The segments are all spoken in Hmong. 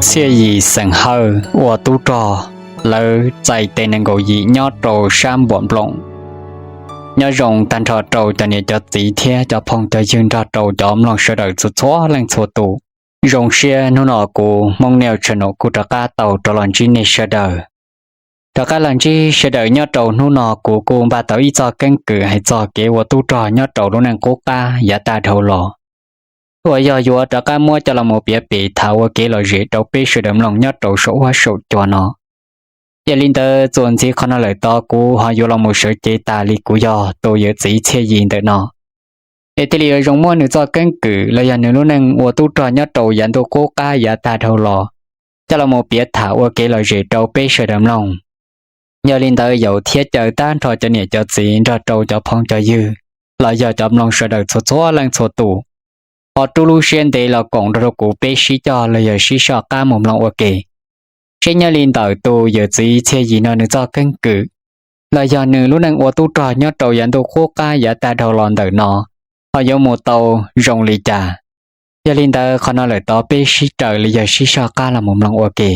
Txhiaj Yim xeem Hawj ua tub rog, lawv txais tes nees nkaum yim nyob rau sab Npuam Nploom. Nyob zoo tag nrho rau cov niam cov txiv thiab cov phooj cov ywg nrog rau cov mloog sawv daws txhua txhua leej txhua tus. Zoo siab hnub no kuv Hmoob Neo Channel kuj rov qab tau rov los ntsib nej sawv daws. Rov qab los ntsib sawv daws nyob rau hnub no kuv kuj npaj tau ib txoj keeb kwm hais txog kev ua tub rog nyob rau lub neej qub qab yav tag dhau los, uas yog yuav rov qab muab coj los mus piav pem tham ua kev lom zem rau peb sawv daws mloog nyob rau saum huab saum cua no. Yog li ntawd txuas ntxiv qhov no lawm tod kuv ho yuav los mus sawv cev tas li kuv yog tus yawm txiv Txhiaj Yim ntawm no, es thiaj li yuav zoo muab nws txoj keeb kwm los yog nws lub neej ua tub rog nyob rau yav ntuj qub qab yav tag dhau los coj los mus piav tham ua kev lom zem rau peb sawv daws mloog. Yog li ntawd yaum thiab caw tag nrho cov niam cov txiv nrog rau cov phooj cov ywg los yog cov mloog sawv daws txhua txhua leej txhua tus ho rub lub siab ntev los koom nrog rau kuv peb sib coj los yog sib soj qab mus mloog ua ke, seb nyob li ntawm tus yawm txiv Txhiaj Yim no nws txoj keeb kwm los yog nws lub neej ua tub rog nyob rau yav ntuj qub qab yav tag dhau los ntawm no ho yuav mus tau zoo li cas. Yog li ntawd qhov no lawm tod peb sib raws li yog sib soj qab los mus mloog ua ke.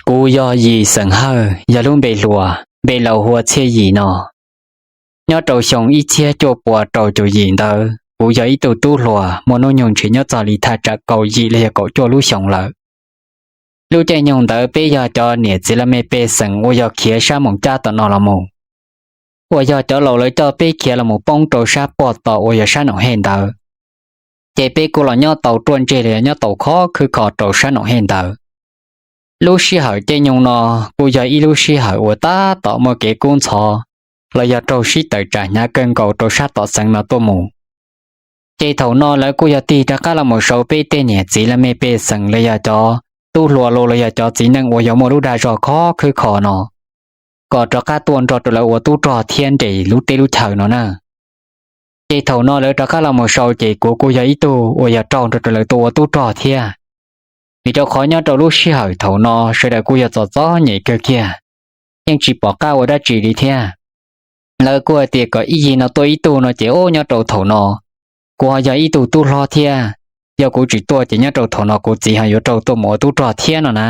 Kuv yog Yim xeem Hawj, yog lub npe hluas, npe laus hu ua Txhiaj Yim no. Nyob rau xyoo ib txhiab cuaj pua rau caum yim ntawd kuv yog ib tug tub hluas muaj hnub nyoog ntshe nyob txog li thaj tsam kaum yim los yog kaum cuaj lub xyoos lawm. Lub caij nyoog ntawd peb yog cov niam txiv laj mej pej xeem uas yog khiav sab Moos Cab tom no los mus, uas yog cov laus lawv coj peb khiav los mus poob rau sab pog tom uas yog sab Noom Hej ntawd. Ces peb kuj los nyob tau ruaj ntseg los yog nyob tau khov khwb kho rau sab Noom Hej ntawd. Lub sij hawm caij nyoog no kuj yog ib lub sij hawm uas tab tom muaj kev kub ntxhov los yog raug sib tawm tsam hnyav kawg nkaus rau sab tom xeev no tuaj mus. Ces thaum no lawv kuj yog tig rov qab los mus sau peb tej niam txiv laj mej pej xeem los yog cov tub hluas los yog cov txiv neej uas yog muaj lub dag zog khov khwb kho no kom rov qab tuaj nrog rau lawv ua tub rog thiab nres lub teb lub chaw no na. Ces thaum no lawv rov qab los mus sau ces kuv kuj yog ib tug uas yog raug nrog rau lawv tuaj ua tub rog thiab. Vim rau qhov nyob rau lub sij hawm thaum no sawv daws kuj yog txom txom nyem kawg kiag, yeej tsis pom qab ua dab tsi li thiab. Lawv kuj hais tias kom ib yig no tuaj ib tug no ces ub nyob rau thaum no kuv ho yog ib tug tub hlob thiab, yog kuv tsis tuaj ces nyob rau thaum no kuv txiv ho yuav raug tuaj mus ua tub rog thiab no na.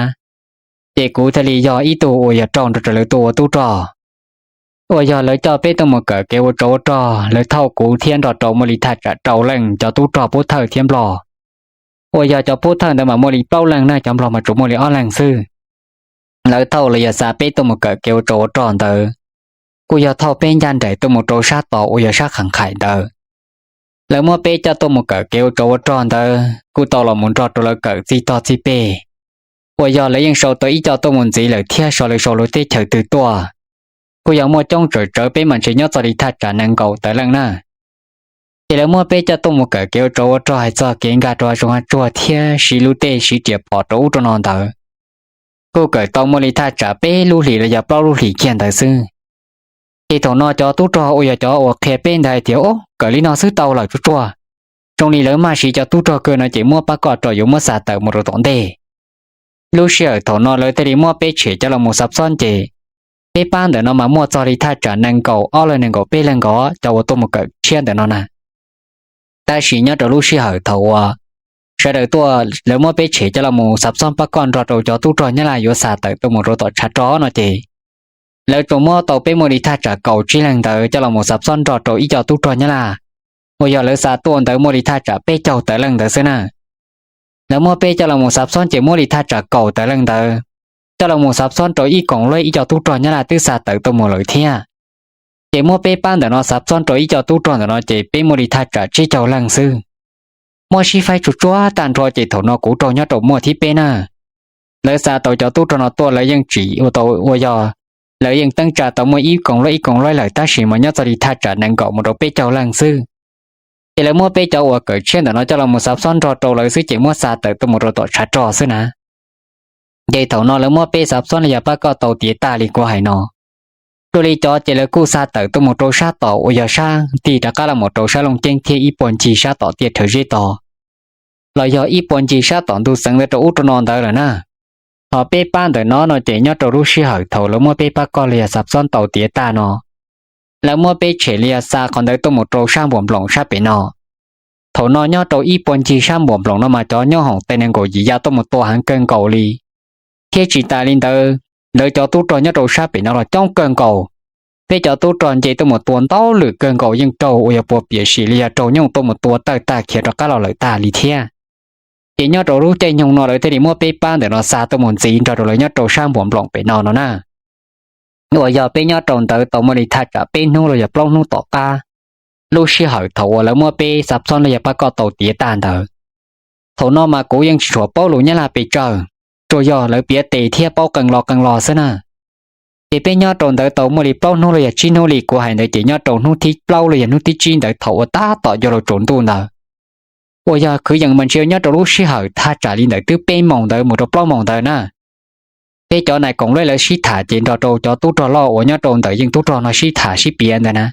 Ces kuv thiaj li yog ib tug uas yog raug nrog rau lawv tuaj ua tub rog. Uas yog lawv coj peb tuaj mus kawm kev ua tsov ua rog, lawv thauj kuv thiab nrog rau muaj li thaj tsam rau leej cov tub rog Pub Thawj thiab Nplog. Uas yog cov Pub Thawj ntawd mas muaj li plaub leeg na, cov Nplog mas tsuas muaj li ob leeg xwb. Lawv thauj los yog xa peb tuaj mus kawm kev ua tsov ua rog ntawd, kuj yog thauj peb ncaj nraim tuaj mus rau sab tod uas yog sab Qhas Qhais ntawd. Lawv muab peb coj tuaj mus kawm kev ua tsov ua rog ntawd kuj tau los mus nrog rau lawv kawm txij tog txij peg. Uas yog lawv yeej sau tau ib co tuaj mus ntxiv lawm thiab, sau lawv sau lub teb chaws twg tuaj, kuj yog muaj coob tsawm tsawv peb mas ntshe nyob txog li thaj tsam nees nkaum tawm leej na. Ces lawv muab peb coj tuaj mus kawm kev ua tsov ua rog hais txog kev nkag rau hav zoov hav tsuag thiab siv lub teb siv riam phom rau ub rau no ntawd, kuj kawm tau muaj li thaj tsam peb lub hlis los yog plaub lub hlis kiag ntawd xwb. Ces thaum no cov tub rog uas yog cov uas qhia peb ntawd hais tias, Ob, kawm li no xwb tau lawm tsuag tsuag. Zoo li lawv maj siv cov tub rog kawg no ces muab pab koj rau yuav muab xa tawm mus rau tom ntej. Lub sij hawm thaum no lawv thiaj li muab peb tshem coj los mus xav xob ces, peb pab ntawm no mas muaj txog li thaj tsam nees nkaum ob leeg nees nkaum peb leeg nkaus cov uas tuaj mus kawm tshiab ntawm no na. Tab sis nyob rau lub sij hawm thaum uas sawv daws tuaj lawv muab peb tshem coj los mus xav xob pab koj nrog rau cov tub rog Nyab Laj yuav xa tawm tuaj mus rau tom tshav rog no ces, lawv tsuas muab tau peb muaj li thaj tsam kaum tsib leeg ntawd coj los mus xav xob nrog rau ib co tub rog Nyab Laj uas yog lawv xa tuaj ntawd muaj li thaj tsam peb caug tawm leej ntawd xwb na. Lawv muab peb coj los mus xav xob ces muaj li thaj tsam kaum tawm leej ntawd coj los mus xav xob rau ib koom luaj ib co tub rog Nyab Laj twb xa tawm tuaj mus lawm thiab. Ces muab peb pab ntawm no xav xob rau ib co tub rog ntawm no ces peb muaj li thaj tsam tsib caug leej xwb. Muab sib faib tsuag tsuag tag nrho ces thaum no kuv raug nyob rau muaj thib peb na. Lawv xa tau cov tub rog no tuaj lawv yeej tsim ua tau uas yog lawv yeej teeb tsa tau muaj ib koom luaj ib koom luaj lawm tab sis mas nyob txog li thaj tsam nees nkaum mus rau peb caug leej xwb. Ces lawv muab peb cov uas kawm tshiab ntawm no coj los mus xav xob nrog rau lawv xwb ces muab xa tawm tuaj mus rau tom tshav rog xwb na. Ces thaum no lawv muab peb xav xob los yog pab koj tau tiav tag li kuv hais no. Dua li cov ces lawv kuj xa tawm tuaj mus rau sab tom uas yog sab tig rov qab los mus rau sab Looj Ceeb thiab ib puag ncig sab tom tiaj Rhawv Zeb tod, los yog ib puag ncig sab tom ntu xeev ntawd rau ub rau no ntawd lawm na. Ho peb pab ntawm no no ces nyob rau lub sij hawm thaum lawv muab peb pab koj los yog xav xob tau tiav tag no, lawv muab peb tshem los yog xa qhov ntawd tuaj mus rau sab Npuas Nploom sab pem no. Thaum no nyob rau ib puag ncig sab npuas nploos no mas cov nyob hoom tes nees nkaum yim ya tuaj mus tua heev kawg nkaus li, thiab tsis tas li ntawd lawv cov tub rog nyob rau sab pem no los coob kawg nkaus. Peb cov tub rog nce tuaj mus tua ntau lwm kawg nkaus yeej raug uas yog puas piam sim li yog raug nyooj tuaj mus tua tawg tag khiav rov qab los lawm tag li thiab. Ces nyob rau lub caij nyoog no lawv thiaj li muab peb pab ntawm no xa tuaj mus ntxiv nrog rau lawv nyob rau sab npuas nploos pem no no na. Uas yog peb nyob rau ntawd tau muaj li thaj tsam peb hnub los yog plaub hnub tom qab, lub sij hawm thaum uas lawv muab peb xa pxob los yog pab koj tau tiav tag ntawd. Thaum no mas kuv yeej tsis tshua paub lus Nyab Laj pes tsawg, tsuas yog lawv piav tes thiab paub qee lo qee lo xwb na. Ces peb nyob rau ntawd tau muaj li plaub hnub los yog tsib hnub li kuv hais ntawd ces nyob rau hnub thib plaub los yog hnub thib tsib ntawd thaum uas tab tom yuav luag tsaus ntuj ntawd, uas yog kwv yees mas ntshe nyob rau lub sij hawm thaj tsam li ntawm twb peb moos ntawd mus rau plaub moos ntawd na. Peb cov nais koom lej lawv sib tham ces nrog rau cov tub rog loj uas nyob rau ntawm yeej tub rog no sib tham sib piav ntawd na.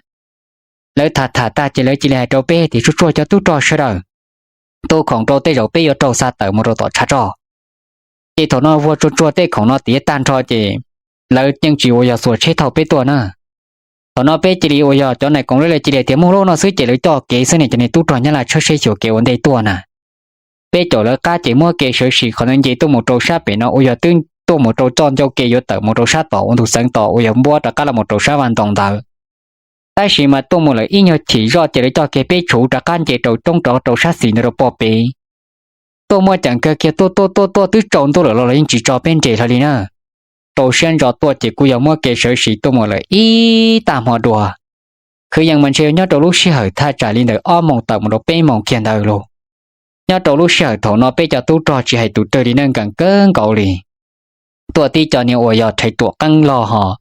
Lawv tham tham tag ces lawv cia li hais rau peb tias tsuag tsuag cov tub rog sawv daws tu khoom rau tej zaum peb yuav raug xa tawm mus rau tom tshav rog. Ces thaum no vuag tsuag tsuag tej khoom no tiav tag nrho ces lawv yeej tsis uas yog xuas tsheb thauj peb tuaj na. Thaum no peb cia li uas yog cov nais koom lej lawv cia li tias muaj lub no xwb ces lawv coj kev xwb ne, cov niag tub rog Nyab Laj tshawb seb xyuas kev ua ntej tuaj na. Peb caum lawv qab ces muab kev sawv sim qhov ntawd nce tuaj mus rau sab pem no uas yog twb tuaj mus rau txoj ncauj ke yuav tawm mus rau sab tom ua ntug xeev tom uas yog npuab rov qab los mus rau sab vaj ntoos ntawd. Tab sis mas tuaj mus lawm ib nyuag chim zoj ces lawv coj kiag peb tshuv rov qab nce rau roob rov rau sab xis ntawd rau pog pem. Tuaj muaj ceem kawg kiag, tuaj tuaj tuaj tuaj twb tsaus ntuj lawm los los yeej tsis tso peb nres hlo li na. Rau siab ntso tuaj ces kuj yog muab kev sawv sim tuaj mus lawm ib tag hmo dua. Kwv yees mas ntshe yog nyob rau lub sij hawm thaj tsam li ntawm ob moos tawm mus rau peb moos kiag ntawd lauj. Nyob rau lub sij hawm thaum no peb cov tub rog tsis hais tus twg li na nkees kawg nkaus li. Tuaj tib co niag uas yog rhais tuam qeeb log hos,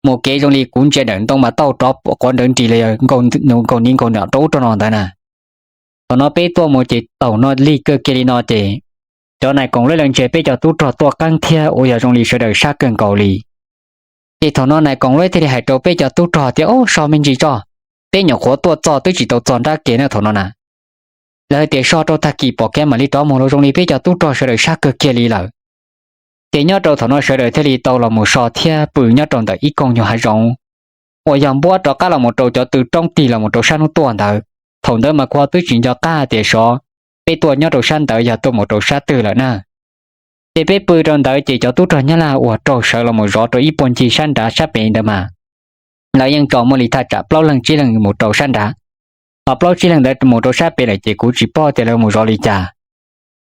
mus kev zoo li kuv ntsia dawm ntoo mas tau rov quav nrawv nris los yog nkaus ni nkaus nom rau ub rau no ntawd na. Thaum no peb tuaj mus ces thaum no lig kawg kiag li no ces cov nais koom lej lawv ntsia peb cov tub rog tuaj qeeb thiab uas yog zoo li sawv daws sab kawg nkaus li. Ces thaum no nais koom lej thiaj li hais rau peb cov tub rog tias, Ob, so me ntsis tso, peb nyuam qhuav tuaj txog twb tsis tau txog nrab ke na thaum no na. Lawv hais tias so rau tag kis pom kev mam li rov mus los zoo li peb cov tub rog sawv daws sab kawg kiag li lawm. Ces nyob rau thaum no sawv daws thiaj li tau los mus so thiab pw nyob rau ntawm ib koog nyuag hav zoov uas yog npuab rov qab los mus rau cov tw roob tig los mus rau sab hnub tuaj ntawd. Thaum ntawd mas kuv ho twb tsis nco qab hais tias xyov peb tuaj nyob rau sab ntawd yog tuaj mus rau sab twg lawm na. Ces peb pw rau ntawd ces cov tub rog Nyab Laj uas raug sawv los mus zov rau ib puag ncig sab nrad sab pem ntawd mas lawv yeej tso muaj li thaj tsam plaub leeg tsib leeg mus rau sab nrad, ho plaub tsib leeg ntawd mus rau sab pem lawm ces kuv tsis paub tias lawv mus zov li cas.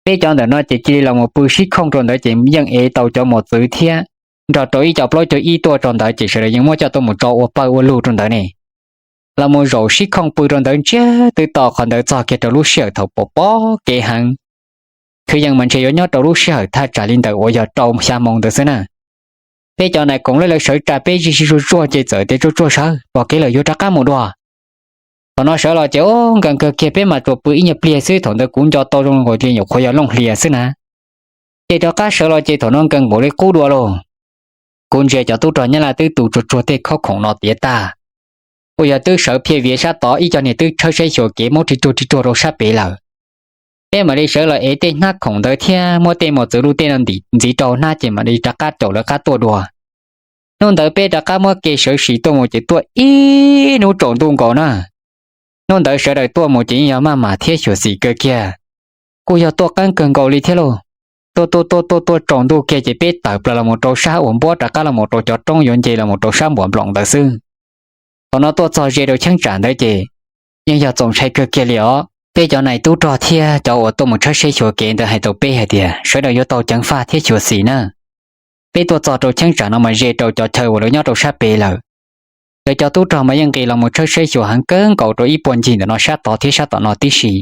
Peb cov ntawm no ces cia li los mus pw sib khooj rau ntawd ces yeej ev tau cov mos txwv thiab nrog rau ib co plaub caug ib tuaj rau ntawd ces sawv daws yeej muab coj tuaj mus tso ua pawg ua lug rau ntawd ne. Los mus zaum sib khooj pw rau ntawd ntsiag twb to qhov ntawd txog kiag rau lub sij hawm thaum pom pom kev heev. Kwv yees mas ntshe yuav nyob rau lub sij hawm thaj tsam li ntawm uas yog rau xya moos ntawd xwb na. Peb cov nais koom lej lawv sawv tsa peb zij zij zuag zuag ces txawm tias, Tsuag tsuag sawv, pom kev lawm yuav rov qab mus dua. Thaum no sawv los ces, Ob, nkees kawg kiag, peb mas tsuas pw ib nyuag pliag xwb, thaum ntawd kuv nco tau zoo nkaus li nyuam qhuav yog looj hlias xwb na. Ces rov qab sawv los ces thaum no nkees npaum li qub dua lauj. Kuv ntsia cov tub rog Nyab Laj twb tu tsuag tsuag tej khob khoom no tiav tag, uas yog twb sawv phiaj viav sab tod, ib co niag twb tshawb saib xyuas kev muab ri tsuag ri tsuag rau sab pem lawm. Peb mam li sawv los ev tej hnab khoom ntawd thiab muab tej mos txwv luj tej no ntim ntxiv rau hnab ces mam li rov qab caum lawv qab tuaj dua. Hnub ntawd peb rov qab muab kev sawv sim tuaj mus ces tuaj ib hnub tsaus ntuj nkaus na. Hnub ntawd sawv daws tuaj mus ces yeej yog maj mam thiab xyuam xim kawg kiag, kuj yog tuaj qeeb kawg nkaus li thiab lauj. Tuaj tuaj tuaj tuaj tuaj tsaus ntuj kiag ces peb tawm plaws los mus rau sab uas npuab rov qab los mus rau cov roob yuav nce los mus rau sab npuas nploos ntawd xwb. Thaum no tuaj txog ze rau cheeb tsam ntawd ces yeej yog txaus ntshai kawg kiag li os. Peb cov nais tub rog thiab cov uas tuaj mus tshawb saib xyuas kev ntawd hais rau peb hais tias sawv daws yuav tau ceev faj thiab xyuam xim na. Peb tuaj txog rau cheeb tsam no mas ze rau cov chaw uas lawv nyob rau sab pem lawm. Lawv cov tub rog mas yeej nqis los mus tshawb saib xyuas heev kawg nkaus rau ib puag ncig ntawm no sab tod thiab sab tom no tib si.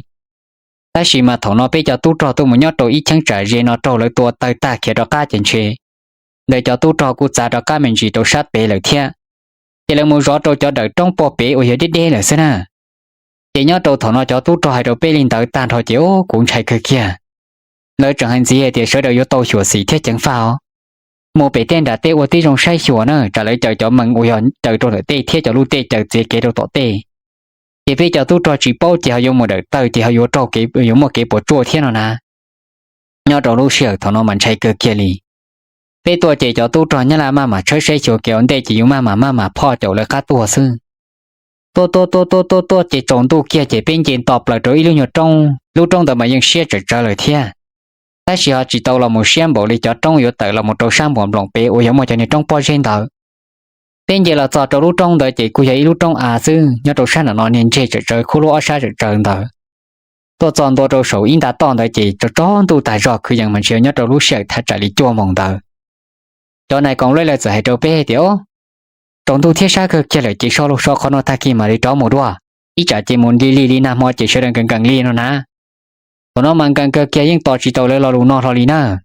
Tab sis mas thaum no peb cov tub rog tuaj mus nyob rau ib cheeb tsam ze no raug lawv tua tawg tag khiav rov qab ces ntshe ntawd cov tub rog kuj txav rov qab me ntsis rau sab pem lawm thiab. Ces lawv mus zov rau cov dawm roob puag pem uas yog deb deb lawm xwb na. Ces nyob rau thaum no cov tub rog hais rau peb li ntawd tag nrho ces, Ub, kuv ntshai kawg kiag. Lawv tseem hais ntxiv hais tias sawv daws yuav tau xyuam xim thiab ceev faj os. Mus pem tej nram tej ua tib zoo saib xyuas na, tsam lawv caws cov mees uas yog caws rau ntawm tej thiab cov luj tej caws txiav kev rau tom tej. Ces peb cov tub rog tsis paub ces ho yuav mus dawm tawg ces ho yuav raug kev yuav muaj kev puas tsuaj thiab no na. Nyob rau lub sij hawm thaum no mas ntshai kawg kiag li. Peb tuaj ces cov tub rog Nyab Laj maj mam tshawb saib xyuas kev ua ntej ces yus maj mam maj mam phoj caum lawv qab tuaj xwb. Tuaj tuaj tuaj tuaj tuaj tuaj ces tsaus ntuj kiag ces peb nce nto plaws rau ib lub nyuag roob, lub roob ntawd mas yeej siab tsawv tsawv lawm thiab. Tab sis ho tsis tau los mus siab npaum li cov roob yuav tawm los mus rau sab npuas nploom pem uas yog muaj cov niag roob pob zeb ntawd. Peb nce los txog rau lub roob ntawd ces kuj yog ib lub roob av xwb, nyob rau sab nram no niag ntseg tsawv tsawv khuab lub ob sab tsawv tsawv ntawd. Tuaj txog ntua rau saum ib nta toj ntawd ces tsaus tsaus ntuj tag zog, kwv yees mas ntshe nyob rau lub sij hawm thaj tsam li cuaj moos ntawd. Cov nais koom lawv txawm hais rau peb tias, Ob, tsaus ntuj thiab sab kawg kiag lawm ces so los so qhov no tag kis mam li rov mus dua, ib tsam ces mus li li li nag hmo ces sawv daws nkees nkees li no na. Thaum no mas nkees kawg kiag yeej tos tsis tau lawv lo lus no hlo li na.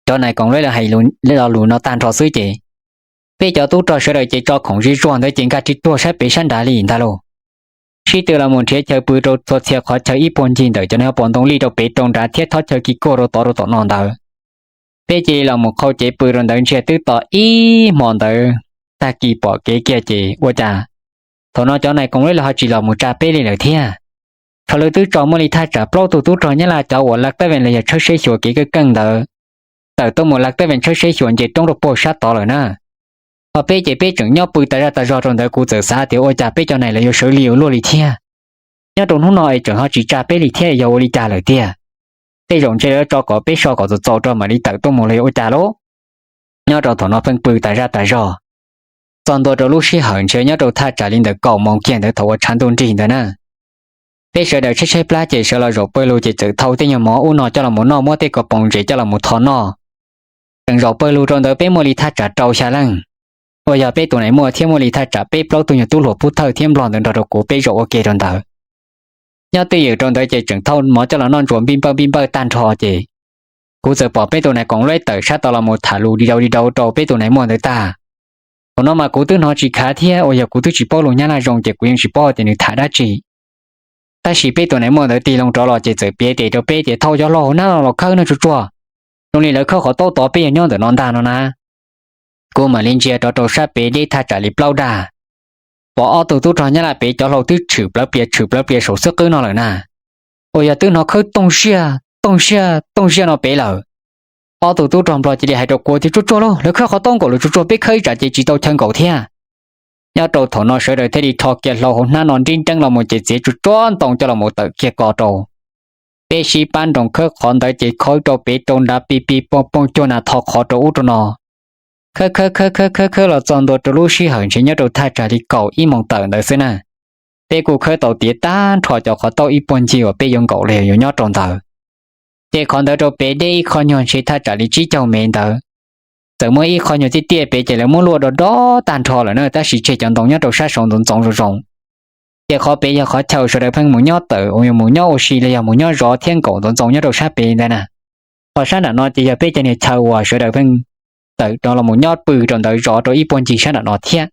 Cov nais koom lawv hais lo lus no tag nrho xwb ces peb cov tub rog sawv daws ces tso khoom zej zuag ntawd ces nkag ris tuag sab pem sab nrad li ntag lauj. Sib tw los mus nrhiav chaw pw rau txhua txhia qhov chaw ib puag ncig ntawm cov niag pob ntoo lij rau pem rau nrad thiab thov chaw kis kuag rau tod rau tom no ntawd. Peb cia li los mus qhau cev pw rau ntawd ntsiag twb to ib hmo ntawd, tag kis pom kev kiag ces ua cas thaum no cov nais koom lawv ho tsis los mus tsa peb li lawm thiab. Thaum lawv twb tso muaj li thaj tsam plaub tug tub rog Nyab Laj cov uas lav teeb vees los yog tshawb seb xyuas kev keej keej ntawd tawm tuaj mus lav teeb vees tshawb seb xyuas nce roob rau puag sab tod lawm na. Ho peb ces peb tseem nyob pw tas zaj tas zog rau ntawd, kuv txawm xav tias ua cas peb cov nais lawv yuav sawv li ua luaj li thiab. Nyob rau hnub no es tseem ho tsis tsa peb li thiab, yog ua li cas lawm tiag? Tej zaum ntshe lawv tso kom peb so kom txaus txaus rau mam li tawm tuaj mus los yog ua cas lauj? Nyob rau thaum no pheej pw tas zaj tas zog, txog ntua rau lub sij hawm ntshe nyob rau thaj tsam li ntawm kaum moos kiag ntawd thaum uas tshav ntuj nrig ntawd na. Peb sawv daws tshaib tshaib plab ces sawv los zaum pawg lug ces txawm thau tej nyuag mov ub no coj los mus noj, muab tej ko poos ntses coj los mus tho noj. Tseem zaum pawg lug rau ntawd peb muaj li thaj tsam rau xya leej, uas yog peb tus nais muaj thiab muaj li thaj tsam peb plaub tug nyuag tub hluas pub thawj thiab nplog ntawd nrog rau kuv peb zaum ua ke rau ntawd. Nyob twj ywm rau ntawd ces tseem thau mov coj los noj ntsuas npij npawj npij npawj tag nrho ces kuv txawm pom peb tus nais koom lawv tawm sab tod los mus tham lus di dau di dau rau peb tus nais muaj ntawd tag. Thaum no mas kuv twb hnov tsis khav thiab uas yog kuv twb tsis paub lus Nyab Laj zoo ces kuv yeej tsis paub tias nws tham dab tsi. Tab sis peb tus nais muaj ntawd tig loo rov los ces txawm piav tes rau peb tias thau cov hlau hauv hnab no los khawb no tsuag tsuag, zoo li lawv khawb qhov taub tod peb yog nyob ntawm no ntag no na. Kuv mam li ntsia rov rau sab pem deb thaj tsam li plaub dag, pom ob tug tub rog Nyab Laj pem cov hlau twb tshwm plawv plias tshwm plawv plias saum xwb qwb no lawm na. Uas yog twb hnov khawb tooj ziaj tooj ziaj tooj ziaj no pem lawm. Ob tug tub rog nplog cia li hais rau kuv tias tsuag tsuag lauj, lawv khawb qhov taub nkaus lawm, tsuag tsuag peb khawb ib tsam ces tsis tau chaw nkaum thiab. Nyob rau thaum no sawv daws thiaj li rho kiag hlau hauv hnab no nrib nreeb los mus ces txiav tsuag tsuag ntoo coj los mus tawm kiag ko rau. Peb sib pab nroos khawb qhov ntawd ces khawb rau pem rau nrad pis pis pooj pooj cuag nas tho qhov rau ub rau no. Khawb khawb khawb khawb khawb khawb los txog ntua rau lub sij hawm ntshe nyob rau thaj tsam li kaum ib moos tawm ntawd xwb na. Peb kuj khawb tau tiav tag nrho cov qhov taub ib puag ncig uas peb yuav nkaum los yog yuav nyob rau ntawd. Ces qhov ntawd rau pem deb ib qho nyuag ntshe thaj tsam li tsib caug mev ntawd. Txawm muaj ib qho nyuag tiaj tiaj pem ces lawv muab luaj do do tag nrho lawm na, tab sis tseg cov ntoo nyob rau sab saud ntxoov ntxoov zoo zoo. Ces qhov pem yog qhov chaw sawv daws pheej mus nyob tawm uas yog mus nyob ua si los yog mus nyob zov thiab nkaum ntxoov ntxoo nyob rau sab pem ntawd na. Ho sab nram no ces yog peb cov niag chaw uas sawv daws pheej tawm rov los mus nyob pw rau ntawd zov rau ib puag ncig sab nram no thiab.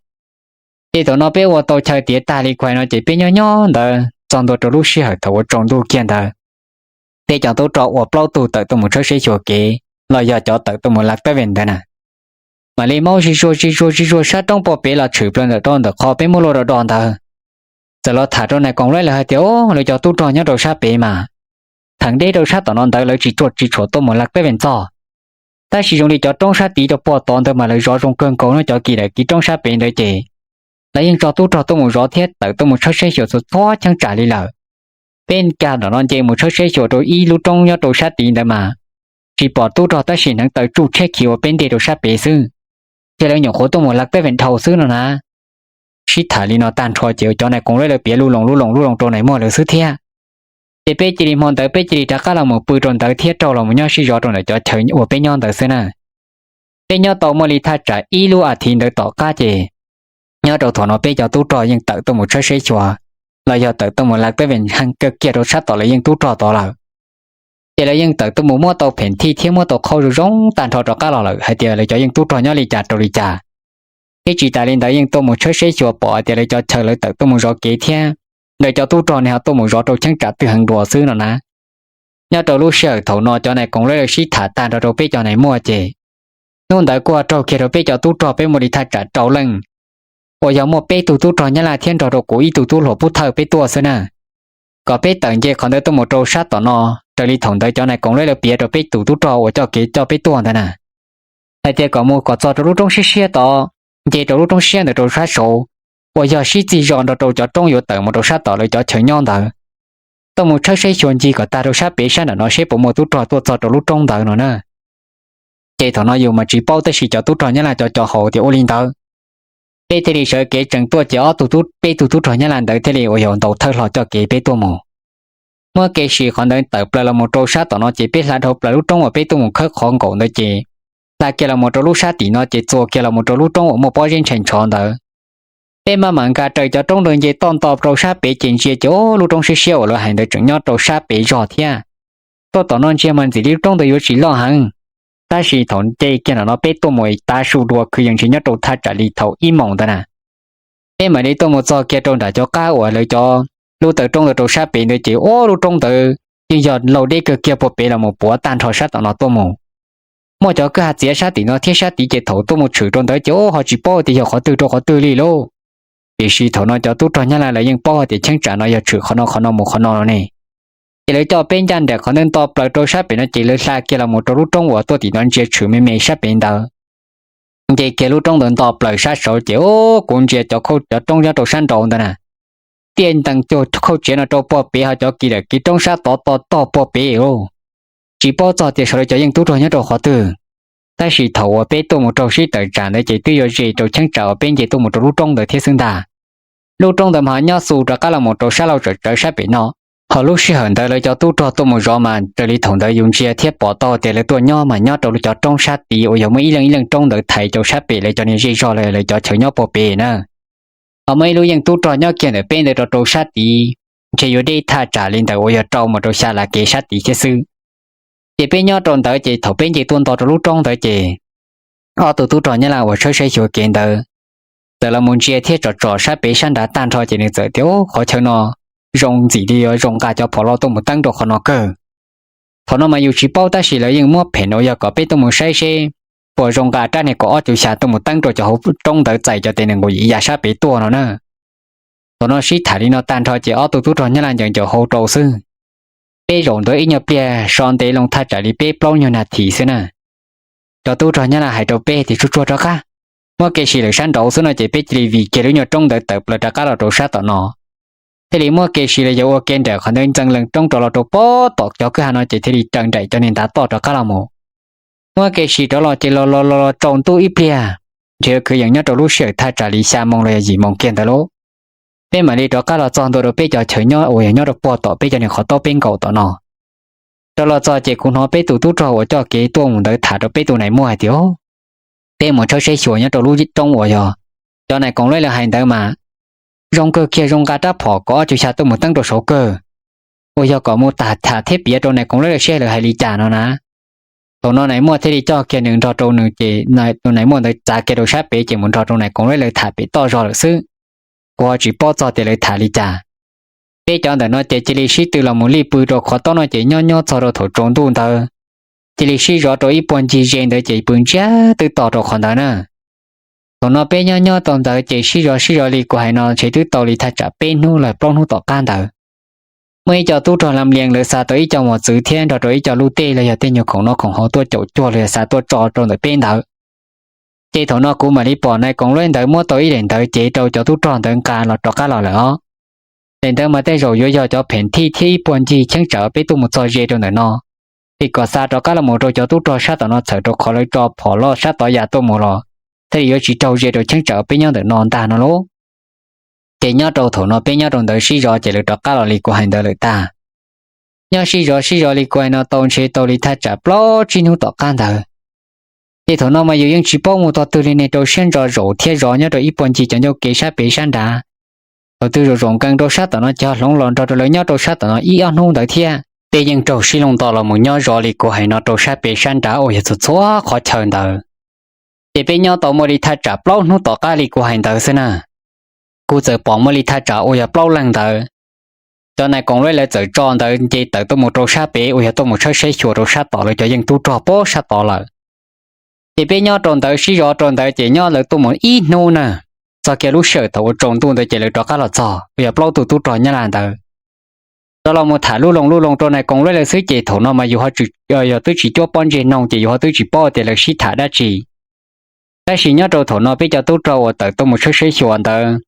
Ces thaum no peb ua tau chaw tiav tag li kuv hais no ces peb nyob nyob ntawd txog ntua rau lub sij hawm thaum uas tsaus ntuj kiag ntawd, peb cov tub rog uas plaub tug tawm tuaj mus tshawb seb xyuas kev los yog cov tawm tuaj mus lav teeb vees ntawd na, mam li maub zig zuag zig zuag zig zuag sab roob puag pem los tshwm plaws ntawm rau ntawm qhov peb muab luaj do do ntawd. Txawm los tham rau nais koom lawv hais tias, Os, lawv cov tub rog nyob rau sab pem mas theem deb rau sab tom no ntawd lawv tsis tshua tsis tshua tuaj mus lav teeb vees txog. Tab sis zoo li cov roob sab tid rau puag tod ntawd mas lawv zov zoo kawg nkaus no, cov kis daim kis roob sab pem ntawd ces lawv yeej tso tub rog tuaj mus zov thiab tawm tuaj mus tshawb seb xyuas txhua txhua cheeb tsam li lawm. Peb nkag nram no nce mus tshawb seb xyuas rau ib lub roob nyob rau sab tid ntawd mas tsis pom tub rog tab sis hneev taw tsuj tshiab khiv ua peb ntej rau sab pem xwb, ces lawv nyuam qhuav tuaj mus lav teeb vees dhau xwb no na. Sib tham li no tag nrho ces cov nais koom lawv piav lub loo lub loo lub loo rau nais muag lawv xwb thiab. Ces peb cia li hmo ntawd peb cia li rov qab los mus pw rau ntawd thiab raug los mus nyob sib zov rau ntawm cov chaw uas peb nyob ntawd xwb na. Peb nyob tau muaj li thaj tsam ib lub as thiv ntawd tom qab ces nyob rau thaum no peb cov tub rog yeej tawm tuaj mus tshawb seb xyuas los yog tawm tuaj mus lav teeb vees heev kawg kiag rau sab tom lawv yeej tub rog tod lawm. Ces lawv yeej tawm tuaj mus muab tau phem thij thiab muab tau qhau zoo zoo tag nrho rov qab los lawm hais tias lawv cov yeej tub rog nyob li cas rau li cas. Thiab tsis tas li ntawd yeej tuaj mus tshawb seb xyuas pom hais tias lawv cov chaw lawv tawm tuaj mus zov kev thiab lawv cov tub rog ne ho tuaj mus zov rau cheeb tsam twg heev dua xwb no na. Nyob rau lub sij hawm thaum no cov nais koom lawv sib tham tag nrho rau peb cov nais muag ces hnub ntawd kuj ho raug kiag rau peb cov tub rog peb muaj li thaj tsam rau leej, uas yog muaj peb tug tub rog Nyab Laj thiab nrog rau kuv ib tug tub hluas pub thawj peb tuaj xwb na. Kom peb tawm nce qhov ntawd tuaj mus rau sab tom no, raws li thaum ntawd cov nais koom lawv piav rau peb tus tub rog uas coj kev coj peb tuaj ntawd na, hais tias kom mus kom txog rau lub roob siab siab tod, nce rau lub roob siab ntawd rau sab saud, uas yog sib txig zos nrog rau cov roob yuav tawm mus rau sab tom lawv cov chaw nyob ntawd, tuaj mus tshawb saib xyuas ncig kom tag rau sab pem sab nram no seb puas muaj tub rog tuaj txog rau lub roob ntawd no na. Ces thaum no yus mas tsis paub tab sis cov tub rog Nyab Laj cov cov hauv tias ua li ntawd, peb thiaj li sawv kev tsees tuaj ces ob tug tub, peb tug tub rog Nyab Laj ntawd thiaj li uas yog ntaus thawj hlo coj kev peb tuaj mus. Muab kev sim qhov ntawd tawm plaws los mus rau sab tom no ces peb hla dhau plaws lub roob uas peb tuaj mus khawb qhov nkaum ntawd ces hla kiag los mus rau lub sab tim no ces txuas kiag los mus rau lub roob uas muaj pob zeb ntshai ntshov ntawd. Peb maj mam nkag raws cov roob ntawd nce toj nto rau sab pem ces ntsia ces o, lub roob siab siab uas lawv hais ntawd tseem nyob rau sab pem zog thiab. Tuaj tom no ntsia mas ntxim li lub roob ntawd yuav tsis loj heev, tab sis thaum nce kiag nram no peb tuaj mus tav su dua kwv yees ntshe nyob rau thaj tsam li thaum ib moos ntawd na. Peb mam li tuaj mus txog kiag rau nram cov qab uas lawv cov lub taw roob ntawd rau sab pem ntawd ces o, lub roob ntawd yeej yog laug deb kawg kiag puag pem los mus puav tag nrho sab tom no tuaj mus. Muaj cov kwj ha txiav sab tim no thiab sab tid ces thaum tuaj mus tshwm rau ntawd ces o, ho tsis paub tias yog qhov twg rau qhov twg li lauj. Tiam sis thaum no cov tub rog Nyab Laj lawv yeej paub hais tias cheeb tsam no yog tshwm qhov no qhov no mus qhov no no ne. Ces lawv coj peb ncaj nraim qhov ntawd nto plaws rau sab pem no ces lawv hla kiag los mus rau lub roob uas tuaj tim no ntsia tshwm me me sab pem ntawd. Nce kiag lub roob ntawd nto plaws sab saud ces o, kuv ntsia cov khauj cov roob nyob rau sab nraud ntawd na, tiaj ntees cuag khauj tsiav no rau puag pem ho cov kis dawm kis roob sab tod to tog puag pem lauj. Tsis paub txog tias sawv daws cov yeej tub rog nyob rau qhov twg, tab sis thaum uas peb tuaj mus raug sib tawm tsam ntawd ces twb yuav ze rau cheeb tsam uas peb nce tuaj mus rau lub roob ntawd thiab xwb ntag. Lub roob ntawd mas ho nyob xu rov qab los mus rau sab laug tsawm tsawv sab pem no. Ho lub sij hawm ntawd lawv cov tub rog tuaj mus zov mas raws li thaum ntawd yus ntsia thiab pom tau tias lawv tuaj nyob mas nyob rau lub cov roob sab tid uas yog muaj ib leej ib leej roob ntawd thaiv rau sab pem lawv cov niag zej zog los lawv cov chaw nyob puag pem na. Ho muaj ib lub yeej tub rog nyob kiag ntawm peb ntawd rau rau sab tid, ntshe yuav deb thaj tsam li ntawm uas yog rau mus rau xya lav kev sab tid thiab xwb. Ces peb nyob rau ntawd ces thaum peb nce tuaj nto rau lub roob ntawd ces ob tug tub rog Nyab Laj uas tshawb saib xyuas kev ntawd txawm los mus ntsia thiab tsom tsom sab pem sab nrad tag nrho ces nws txawm tias, Qhov chaw no zoo ntxim li yuav zoo nqa cov phom loj tuaj mus teeb rau qhov no kawg. Thaum no mas yus tsis paub tab sis lawv yeej muab pheem uas yog kom peb tuaj mus saib seb puas zoo nqa rab niag kaum ob cuv xya tuaj mus teeb rau cov hauv roob ntawd txais cov tes nees nkaum yim ya sab pem tuaj no na. Thaum no sib tham li no tag nrho ces ob tug tub rog Nyab Laj ncaws ncaws hau rau xwb. Peb zaum ntawd ib nyuag pliag so ntev loo thaj tsam li peb plaub nyuag nas this xwb na. Cov tub rog Nyab Laj hais rau peb tias, Tsuag tsuag rov qab, muab kev sim lawm sab nraud xwb no ces peb cia li vij kiag lub nyuag roob ntawd tawm plaws rov qab los rau sab tom no. Thiaj li muab kev sim los yog ua ke nraim qhov ntawd ntxees lees roob rov los rau pob tom cov kwj ha no ces thiaj li raws nraim cov niag ntav toj rov qab los mus. Muab kev sim rov los ces los los los los tsaus ntuj ib pliag, ntshe yuav kwv yees nyob rau lub sij hawm thaj tsam li xya moos los yog yim moos kiag ntawd lauj. Peb mam li rov qab los txog ntua rau peb cov chaw nyob uas yog nyob rau puag tom peb cov niag qhov taub peb nkaum tom no. Rov los txog ces kuv hnov peb tus tub rog uas coj kev tuaj mus ntawd tham rau peb tus nais muaj hais tias, Peb mus tshawb saib xyuas nyob rau lub roob uas yog cov nais koom lueb lawv hais ntawd mas zoo kawg kiag, zoo nqa rab phom kaum ob cuv xya tuaj mus teeb rau saud kawg, uas yog kom mus tham tham thiab piav rau nais koom lueb lawv seb lawv hais li cas no na. Thaum no nais muaj thiaj li coj kiag nws nrog rau nws ces tus nais muaj ntawd txav kiag rau sab pem ces mus nrog rau nais koom lueb lawv tham pem toj zog lawm xwb. Kuv ho tsis paub txog tias lawv tham li cas. Peb cov ntawm no ces cia li sib tw los mus lij pw rau qhov taub no ces nyob nyob txog rau thaum tsaus ntuj ntawd, cia li sib zov rau ib puag ncig ze ntawd ces pw ntsiag twb to rau qhov ntawd na. Thaum no peb nyob nyob tau ntawd ces sib zov sib zov li kuv hais no ntshe twb tau li thaj tsam peb hnub los plaub hnub tom qab ntawd, muaj ib co tub rog Lam Lias lawv xa tau ib co mos txwv thiab nrog rau ib co luj tej los yog tej nyuag khoom noj khoom haus tuaj caum cuag los yog xa tuaj tso rau ntawm peb ntawd. Ces thaum no kuv mam li pom nais koom lueb ntawd muab tau ib daim ntawv cev rau cov tub rog ntawd nqa los rov qab los lawm os. Daim ntawv mas tej zaum yuav yog cov pheem thij thiab ib puag ncig cheeb tsam uas peb tuaj mus txog ze rau ntawm no, es kom xa rov qab los mus rau cov tub rog sab tom no txhawm rau qhov lawv tso phom loj sab tod ya tuaj mus los thiaj li yuav tsis raug ze rau cheeb tsam uas peb nyob ntawm no ntag no lauj. Ces nyob rau thaum no peb nyob rau ntawd sib zov ces lawv rov qab los li kuv hais ntawd lawm tag. Nyob sib zov sib zov li kuv hais no tau ntshe tau li thaj tsam plaub tsib hnub tom qab ntawd, ces thaum no mas yus yeej tsis paub mus tog twg li ne, rau siab ntso zaum thiab zov nyob rau ib puag ncig cov ncauj ke sab pem sab nrad. Thaum twg zaum zaum nkees rau sab tom no ces ho hloov los nrog rau lawv nyob rau sab tom no ib ob hnub ntawd thiab. Peb yeej raug sib looj nto los mus nyob zov li kuv hais no rau sab pem sab nrad uas yog txhua txhua qhov chaw ntawd. Ces peb nyob tau muaj li thaj tsam plaub hnub tom qab li kuv hais ntawd xwb na. Kuv txawm pom muaj li thaj tsam uas yog plaub leeg ntawd, cov nais koom lueb lawv txawm tso ntawd nce tawm tuaj mus rau sab pem uas yog tuaj mus tshawb saib xyuas rau sab tom lawv cov yeej tub rog pob sab tod lawm. Ces peb nyob rau ntawd sib zov rau ntawd ces nyob lawv tuaj mus ib hnub na, txog kiag lub sij hawm thaum uas tsaus ntuj ntawd ces lawv rov qab los txog uas yog plaub tug tub rog Nyab Laj ntawd. Rov los mus tham lub loo lub loo rau nais koom lueb lawv xwb ces thaum no mas yus ho tsis, yog twb tsis cuab pob ntseg noog ces yus ho twb tsis paub tias lawv sib tham dab tsi. Tab sis nyob rau thaum no peb cov tub rog uas tawm tuaj mus tshawb saib xyuas ntawd,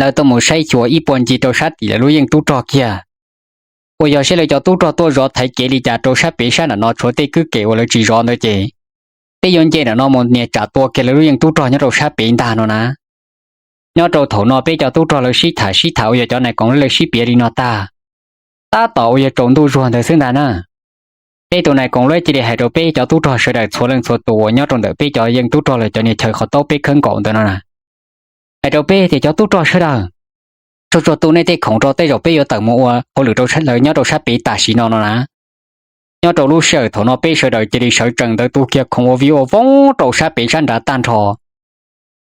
lawv tuaj mus saib xyuas ib puag ncig rau sab tim lawv lub yeej tub rog kiag, uas yog saib lawv cov tub rog tuaj zov thaiv kev li cas rau sab pem sab nram no tshuav tej kwj kem uas lawv tsis zov ntawd ces peb yuav nce nram no mus nias tsam tua kiag lawv lub yeej tub rog nyob rau sab pem ntag no na. Nyob rau thaum no peb cov tub rog lawv sib tham sib tham uas yog cov nais koom lawv sib piav li no tag, tab tom uas yog tsaus ntuj zuag ntawd xwb ntag na. Peb tus nais koom lawv cia li hais rau peb cov tub rog sawv daws txhua leej txhua tus uas nyob rau ntawm peb cov yeej tub rog lawv cov niag chaw qhov taub peb khawb nkaus ntawd no na, hais rau peb tias cov tub rog sawv daws, tsuag tsuag tu nej tej khoom rau tej zaum peb yuav tawm mus ua hauj lwm rau lawv nyob rau sab pem tam sim no no na. Nyob rau lub sij hawm thaum no peb sawv daws cia li sawv tsees ntawd tu kiag khoom ua vij ua voob rau sab pem sab nrad tag nrho.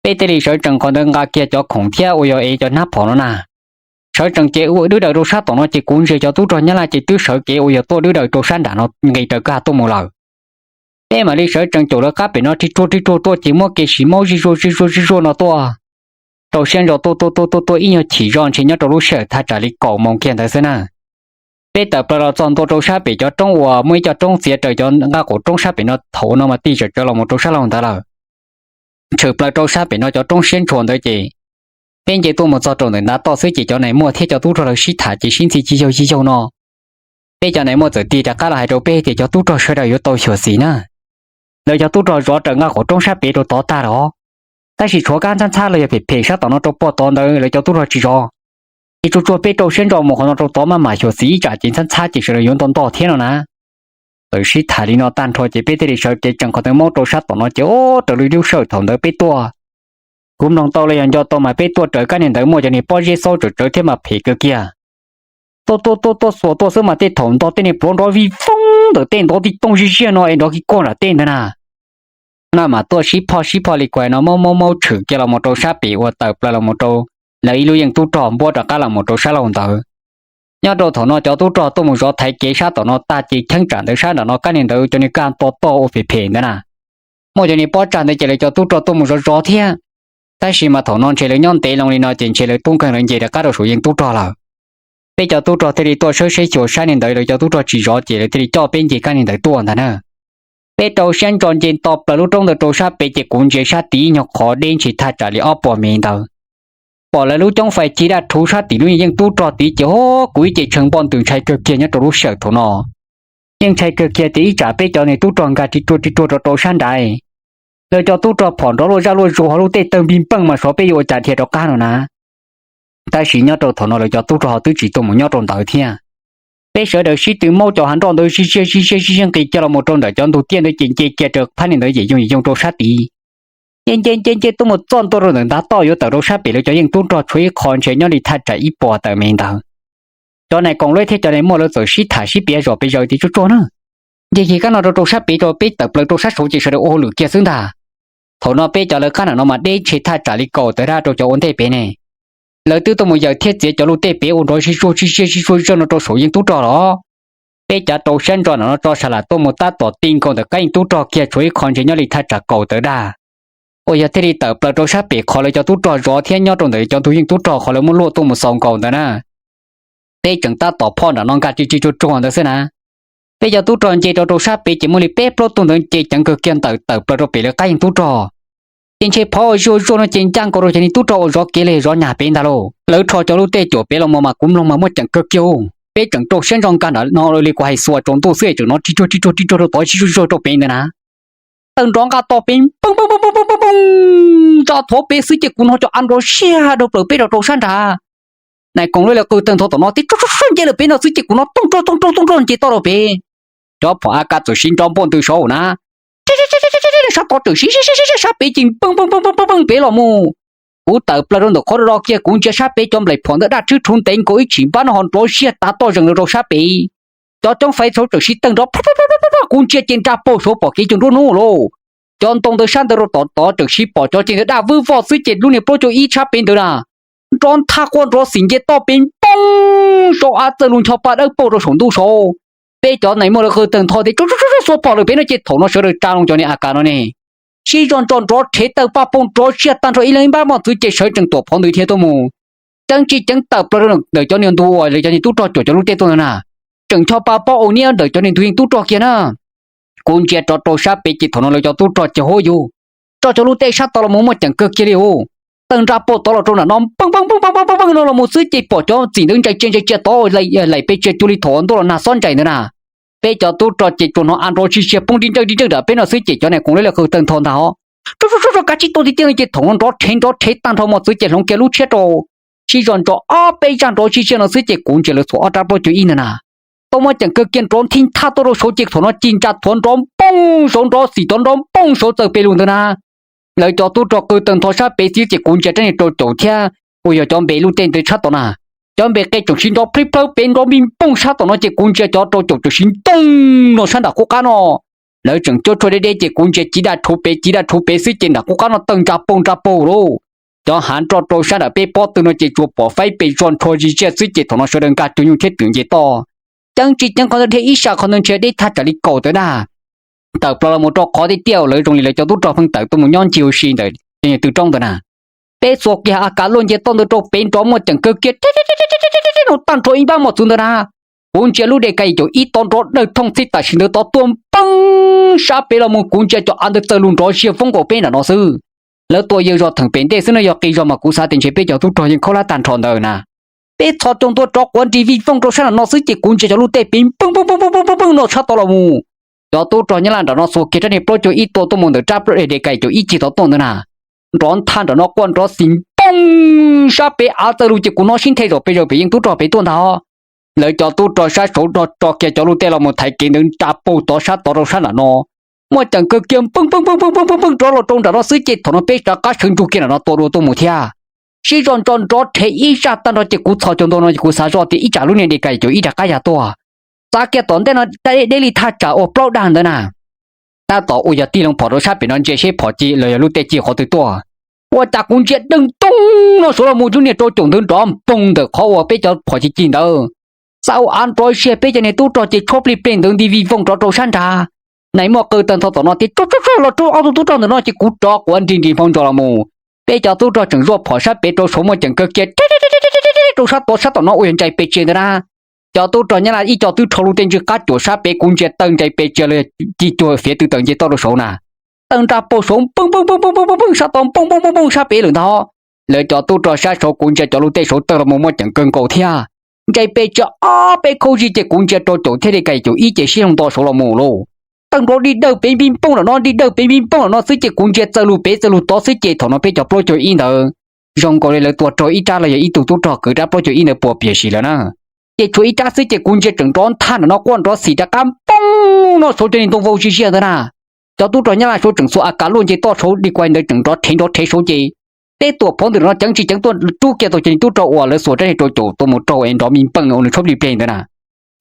Peb thiaj li sawv tsees qhov ntawd nqa kiag cov khoom thiab uas yog ev cov hnab phom no na. Sawv tsees ces ua dwb daws rau sab tom no ces kuv ntsia cov tub rog Nyab Laj ces twb sawv kev uas yog tuaj dwb daws rau sab nram no nqis raws kab tuaj mus lawm. Peb mam li sawv tsees caum lawv qab pem no ri ruag ri ruag tuaj ces muab kev siv maub zij zuag zij zuag zij zuag no tuaj. Rau siab ntso tuaj tuaj tuaj tuaj tuaj ib nyuag chim zoj ntshe nyob rau lub sij hawm thaj tsam li kaum moos kiag ntawd xwb na. Peb tawm plaws los txog ntua rau sab pem cov roob uas muaj ib co roob txiav raws cov nqaj qaum roob sab pem no thaum no mas tig tsawm tsawv los mus rau sab laug ntawd lawm. Tshwm plaws rau sab pem no cov roob siab ntshua ntawd ces peb nce tuaj mus txog rau ntawm ntav toj xwb ces cov nais muaj thiab cov tub rog lawv sib tham ces sib ntxhi yig yaug yig yaug no. Peb cov nais muaj txawm tig rov qab los hais rau peb tias cov tub rog sawv daws yuav tau xyuam xim na. Lawv cov tub rog zov raws nqaj qaum roob sab pem rau tod tag lawm, tab sis tshuav kab ntxhab ntxhab los yog phem phem sab tom no rau puag tod ntawd lawv cov tub rog tsis zov. Ces tsuag tsuag peb rau siab ntso mus qhov no rau tod maj mam xyuam xim ib tsam ces ntxhab ntxhab ces sawv daws yuav nto nto thiab no na. Txawm sib tham li no tag nrho ces peb thiaj li sawv kev tsees qhov ntawd maub rau sab tom no ces o raws li lub sij hawm thaum ntawd peb tuaj, kuv mloog tau los yog nco tau mas peb tuaj raws kab niag ntawd muaj cov niag pob zeb xaub tsawm tsawv thiab mas phem kawg kiag. Tuaj tuaj tuaj tuaj xuas tuaj xwb mas tej thaum nto tej niag pluav nrov vij voob ntawm tej ntov tij tooj zij ziaj no es nrov ki kuaj nram tej ntawd na. Na mas tuaj sib phoj sib phoj li kuv hais no maub maub maub tshwm kiag los mus rau sab pem uas tawm plaws los mus rau lawv ib lub yeej tub rog npuab rov qab los mus rau sab laug ntawd. Nyob rau thaum no cov tub rog tuaj mus zov thaiv kev sab tom no tag ces cheeb tsam ntawd sab nram no kab niag ntawd cov niag kaj to tog ua phem phem ntawd na. Muaj cov niag pob tsag ntawd ces lawv cov tub rog tuaj mus zov zov thiab. Tab sis mas thaum no ntshe lawv nyob ntev loo li no ces ntshe lawv tub nkeeg lawv nce rov qab rau saum yeej tub rog lawm. Peb cov tub rog thiaj li tuaj saib saib xyuas sab niag ntawd lawv cov tub rog tsis zov ces lawv thiaj li coj peb nce kab niag ntawd tuaj ntag na. Peb rau siab ntso nce nto plaws lub roob ntawd rau sab pem ces kuv ntsia sab tid nyuag qhov deb ntshe thaj tsam li ob puas mev ntawd. Pom lawv lub coob fais cig daj rhuv sab tim lub yeej tub rog tid ces ho kuv ib ce tshee npoj ntws ntshai kawg kiag nyob rau lub sij hawm thaum no. Yeej ntshai kawg kiag tias ib tsam peb cov niag tub rog nkag ris ruag ris ruag rau rau sab nrad, lawv cov tub rog phom nrov luaj zaj luaj zug ho lub tej tawg npig npeej mas xyov peb yuav ua cas dhia rov qab no na. Tab sis nyob rau thaum no lawv cov tub rog ho twb tsis tuaj mus nyob rau ntawd thiab. Peb sawv daws sib tw maub cov hav nroj ntawd zij ziaj zij ziaj zij ziaj nqis kiag los mus rau ntawm cov ntug tiaj ntawd ces nce kiag raws phab niag ntawd yem yooj yim yooj rau sab tid. Nce nce nce nce tuaj mus txog ntua rau ntawm ntav toj yuav tawm rau sab pem lawv cov yeej tub rog tshuav ib qho ntshe nyob li thaj tsam ib puas tawm mev ntawd. Cov nais koom lawv thiab cov nais muaj lawv txawm sib tham sib piav zom pes zaws tias tsuag tsuag na, nce kiag kab no rau rau sab pem rau peb tawm plaws rau sab saud ces sawv daws ua hauj lwm kiag xwb ntag. Thaum no peb cov lawv qab nram no mas deb ntshe thaj tsam li kaum tawv daj rau cov ua ntej pem ne. Lawv twb tuaj mus yawm thiab txiav cov luj tej pem ua nrov zij zuag zij ziaj zij zuag zij zuag no rau saum yeej tub rog los. Peb cav rau siab ntso nram no tso sa lam tuaj mus tab tom ti nkaus ntawm kab yeej tub rog kiag tshuav ib qho ntshe nyob li thaj tsam kaum tawv daj, uas yog thiaj li tawm plaws rau sab pem qhov lawv cov tub rog zov thiab nyob rau ntawm cov ntug yeej tub rog qhov lawv muab luaj tuaj mus xaus nkaus ntawd na. Peb tseem tab tom phoj nram no nkag ris ris tsuag tsuag ntawd xwb na. Peb cov tub rog nce rau rau sab pem ces muaj li peb plaub tug ntawd nce ceev kawg kiag ntawm tawm plaws rau pem lawv qab yeej tub rog. Ces ntshe phov ua zuj ua zuaj no ces ncaj nkaus rau cov niag tub rog uas zov kev los yog zov nyag pem ntag lauj. Lawv rho cov lub tej cuam pem los mus mas kuv mloog mas muaj ceem kawg kiag. Peb tseem rau siab ntso nkag nram no li kuv hais xuas tsaus ntuj xwb es tseem hnov ris ruag ris ruag ris ruag rau tod sib zuj zuag rau pem ntawd na. Tawg nrov nqa to pem poob poob poob poob poob poob, nra thov pem xwb ces kuv hnov cov av nrov siab dhau plaws peb rau rau sab nrad. Nais koom lawv qw tawg ntho tom no tib tsuag tsuag nce lawm pem no xwb ces kuv hnov tooj rog tooj rog tooj rog nce toj rau pem. Cov phom A K txawm siv nrov npuaj ntws saud na. Sab tod tawm siv sab pem ces poob poob poob poob poob pem los mus. Kuv tawm plaws rau ntawm qhov do kiag kuv ntsia sab pem cov nplaim phom ntawd daj rhwb rhuv ntev nkaus ib tshim npab no ho nrov siab tav toj zees los rau sab pem. Cov coob fais saud txawm siv tawg nrov, kuv ntsia ces nra paug saud pom kev cuag nruab hnub lauj. Cov ntoo ntawd sab ntawd rau tom tod txawm siv pom cov tsev ntawd daj vwb voj xwb ces lub niag plaub caug ib tshab pem ntawd na, nrov nthaj quaj nrov xim nce toj pem poob, sau av txawj lug ncho pa dawb paug rau saum ntuj saud. Peb cov nais muaj lawv qw tawg ntho tias tsuag tsuag xuas phom lawm pem no ces thaum no sawv daws tsa loo cov niag A K no ne, sib zog ntso nrov rhev tawg paj poog nrov siab tag nrho ib leeg ib npab moj txwv ces sawv tsees tuam phov ntws dhia tuaj mus. Ceeb tsis ceev tawm plaws rau ntawm cov niag ntug uas lawv cov niag tub rog cuam cov lub tej tuaj ntawd na, tseem ncho pa pob ua niab ntawm cov niag ntug yeej tub rog kiag na. Kuv ntsia rov rau sab pem ces thaum no lawv cov tub rog ces hauj yus, tso cov lub tej sab tod los mus muaj ceem kawg kiag li us. tawg nra paug tod los rau nram no npeej npeej npeej npeej no los mus xwb ces pom cov txim ntawd ntsais tsia ntsais tsia tod laim pes tsia cuag li thaum ntuj los nag xob ntsais ntawd na. Peb cov tub rog ces tsuas hnov av nrov tsis siag poob nti ntsawj nti ntsawj nram peb no xwb ces cov nais koom lawv qw tawg ntho ntag os. Rau rau rau kav tsij tua tiag tiag no ces thaum no nrov rhev nrov rhev tag nrho mos txwv ces hloov kiag lub tshiab rau sib zog ntso ob peb zaj nrov sib siag no xwb ces kuv ntsia lawv txhuam ob rab plaub cua ib ntag na. Tau muaj ceem kawg kiag nrov nthi thaj tuaj rau saud ces thaum no ci ntsa thuav nrov npooj saud nrov xim tod nrov npooj saud txawm pes lug ntawd na. Lawv cov tub rog qw tawg ntho sab pem xwb ces kuv ntsia rab niag rau caum thiab uas yog cov npe lub tej ntawd sab tom na. Cov npe qe tseem siv nrov plhib plhawb pem nrov npij npooj sab tom no ces kuv ntsia cov rau caum tseem siv ntoo no sab nram qub qab no. Lawv tseem cuab tshuaj deb deb ces kuv ntsia civ daj rhuv pem civ daj rhuv pem xwb ces nram qub qab no tawg nra paug nra paug lauj. Cov hav nroj rau sab nram peb pob tw no ces tsuas pom faib pes zog nrho zis ziaj xwb ces thaum no sawv daws nkag cuag nyuj thiab twm nce toj. Ceeb tsis ceeb qhov ntawd dhia ib sab qhov ntawd ntshe deb thaj tsam li kaum tawm daj tawm plaws los mus rau qhov tiaj tiaj lawv zoo li lawv cov tub rog pheej tawm tuaj mus nyob ncig ua si ntawm cov nyuag tw roob ntawd na. Peb xuas kiag a kav luaj nce toj ntawd rau pem nrov muaj ceem kawg kiag no tag nrho ib npab mos txwv ntawd na. Kuv ntsia lub dej ka yim caum ib tod nrov dawg thooj txhij tam sim ntawd tod tuaj npeeb sab pem los mus kuv ntsia cov av ntawd txawg lug nrov ziag foob nkaus peb nram no xwb. Lawv tua yawg zog theem pem ntej xwb no yog qi zog mas kuv xav tias ntshe peb cov tub rog yeej khaub hlab tag nrho ntawd na. Peb txhos caug ntua rov quav nrig vij vooj rau sab nram no xwb ces kuv ntsia cov lub tej pem npeej npeej npeej npeej npeej npeej no sab tod los mus. Cov tub rog Nyab Laj nram no xuas kiag rab niag plaub caug ib tua tuaj mus ntawm rab plaub dej ka yim caum ib cig tod tuaj ntawd na. Nrov nthaj nram no quaj nrov xis npooj sab pem av txawg lug ces kuv hnov sib nthe zaum pes zaum pem yeej tub rog pem tuaj ntag. Lawv cov tub rog sab saud rog tso kiag cov lub tej los mus thaiv kev ntawd nra paug tod sab tod rau sab nram no. Muaj ceem kawg kiag npeej npeej npeej npeej npeej npeej rov los rau nram no xwb ces thaum no peb rov qab sawv ntsug kiag nram no tua dua tuaj mus thiab. Sib zog ntso nrov rhev ib zaj tag nrho ces kuv txhos caug ntua no ces kuv xav zoj tias ib tsam lub niag dej ka yim caum ib rov qab ya tuaj. Xav kiag tom ntej no deb deb li thaj tsam uas plaub dag ntawd na. Tab tom uas yog tig loo phom rau sab pem no ntsia seb phom ci los yog lub tej ci qhov twg tuaj. Ua cas kuv ntsia dawg toog no saud los mus lub niag rau caum ntawd nrov npoog ntawm qhov uas peb cov phom ci ci ntawd. Xav ua av nrov siag peb cov niag tub rog ces tshuab plig pleg ntawd nti vij vooj rov rau sab nrad. Nais muaj qw tawg ntho tom no tias tsuj tsuj tsuj los rub ob tug tub rog ntawm no ces kuv rov quav nrig nrig hmo ntsos los mus. Peb cov tub rog tseem zuaj phom sab pem rau saud muaj ceem kawg kiag rau sab tod sab tom no uas yog ntsais pes tsia ntawd na. Cov tub rog Nyab Laj ib co twb rho lub tej ntswg qab cuam sab pem kuv ntsia tawg ntsais pes tsia los yog ci cuag fiav tw tawm nce toj rau saud na. Tawg nra paug saud npooj npooj npooj npooj npooj sab tod npooj npooj npooj npooj sab pem lawm ntag. Lawv cov tub rog sab saud kuv ntsia cov lub tej saud tawg los mus muaj ceem kawg nkaus thiab. Ntsais pes tsia ob peb khaub zig ces kuv ntsia rau caum thiab dej ka yim caum ib ces sib hloov nto saud los mus lauj. Tawg nrov dig dawg pem npij npooj lawm no dig dawg pem npij npooj lawm no xwb ces kuv ntsia txawg lug pem txawg lug tod xwb ces thaum no peb cov plaub caug ib ntawd zoo nkaus li lawv tua raug ib rab los yog ib tug tub rog kwv rab plaub caug ib ntawd puas piam sim lawm na. Ces tshuav ib rab xwb ces kuv ntsia tseem nrov nthaj nram no quaj nrov xim rov qab npooj no saud cov niag ntoo vau zig ziaj ntawd na. Cov tub rog Nyab Laj saud tseem xuas a kav luaj nce toj saud dig kuaj ntawd tseem nrov rhev nrov rhev saud ces peb tuam phov ntawm no ceev tsis ceev tuaj rub kiag tau cov niag tub rog uas lawv xuas rab niag rau caum tuaj mus raug es nrov npij npeej ua nws tshuab plig pleg ntawd na.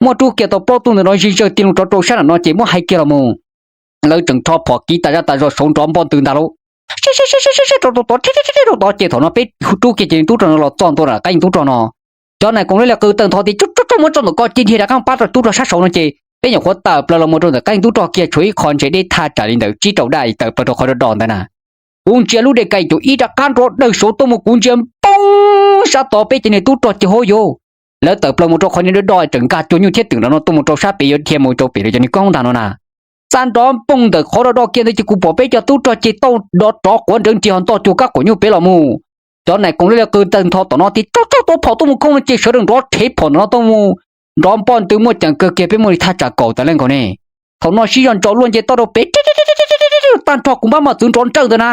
Muaj rub kiag tau plaub tug ntawm no zig zawg tig loo rov rau sab nram no ces muab hais kiag los mus. Lawv tseem rho phom kiv tas zaj tas zog saud nrov npoj ntws ntag lauj. Sib sib sib sib sib rau tod rau tod ces thaum no peb rub kiag cov niag tub rog no los txog ntua nram qab yeej tub rog no. Cov nais koom lawv li qw tawg ntho tias tsuj tsuj tsuj muab tso ntawm ko ces dhia rov qab pab rau tub rog sab saud no ces peb nyuam qhuav tawm plaws los mus rau ntawm qab yeej tub rog kiag tshuav ib qho ntshe deb thaj tsam li ntawm tsib rau daj tawm plaws rau qhov do do ntawd na. Kuv ntsia lub dej ka yim caum ib rov qab nrov dawg saud tuaj mus kuv ntsia npoog sab tod peb cov niag tub rog ces hauv yuav lawv tawm plaws mus rau qhov niag do do tseem nkag cuag nyuj thiab twm nram no tuaj mus rau sab pem yuav dhia mus rau pem rau cov niag koob ntag no na. Txaj nrov npoog ntawm qhov do do kiag ntawd ces kuv pom peb cov tub rog ces tau do rov quav nrawv nrig ho nto cuag kab quam nyuj pem los mus. Cov nais koom lawv li qw tawg ntho tom no tias tsuj tsuj tua phom tuaj mus khooj no ces sawv daws nrov rhev phom ntawm no tuaj mus. Nrov npoj ntws muaj ceem kawg kiag peb muaj li thaj tsam kaum tawm leej nkaus ne. Thaum no sib zog ntsaus luaj nce toj rau pem tag nrho kuv npab mos txwv nrov nrawj ntawd na.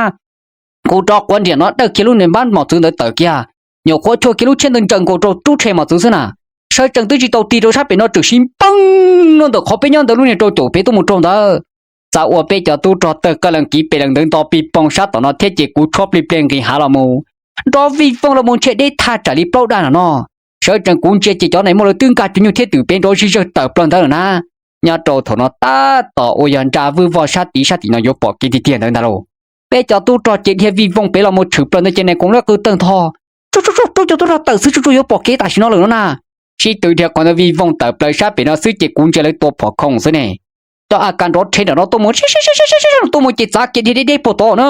Kuv rov quav nrig no dawj kiag lub niag npab mos txwv ntawd tawm kiag, nyuam qhuav tshuaj kiag lub tshiab ntawd ntsaws nkaus rau rub rhe mos txwv xwb na. Sawv tsees twb tsis tau tig rau sab pem no tseem sib npeeg no ntawm qhov peb nyob ntawd lub niag rau caum pem tuaj mus raug ntawd. Txawm ua peb cov tub rog tawg qab lees kiv pem lees ntawd nto pij poog sab tom no thiab ces kuv tshuab plig pleg nqis hav los mus. Nrov vij voog los mus ntshe deb thaj tsam li plaub daj nram no. Sawv tsees kuv ntsia ces cov nais muaj lawv twb nkag cuag nyuj thiab twm pem nrov zig zawg tawm plaws ntawd lawm na. Nyob rau thaum no tab tom uas yog nra vwj voj sab tid sab tim no yuav pom kev tiag tiag ntawd ntag lauj. Peb cov tub rog ces dhia vij voog pem los mus tshwm plaws ntawd ces nais koom lawv qw tawg ntho, tsuj tsuj tsuj rub cov tub rog tawm xwb tsuj tsuj yuav pom kev tam sim no lawm no na. Sib tw dhia qhov ntawd vij voog tawm plaws sab pem no xwb ces kuv ntsia lawv tua phom khooj xwb ne. Cov a kas nrov rhe nram no tuaj mus sib sib sib sib tuaj mus ces txav kiag dhia deb deb puag tod na.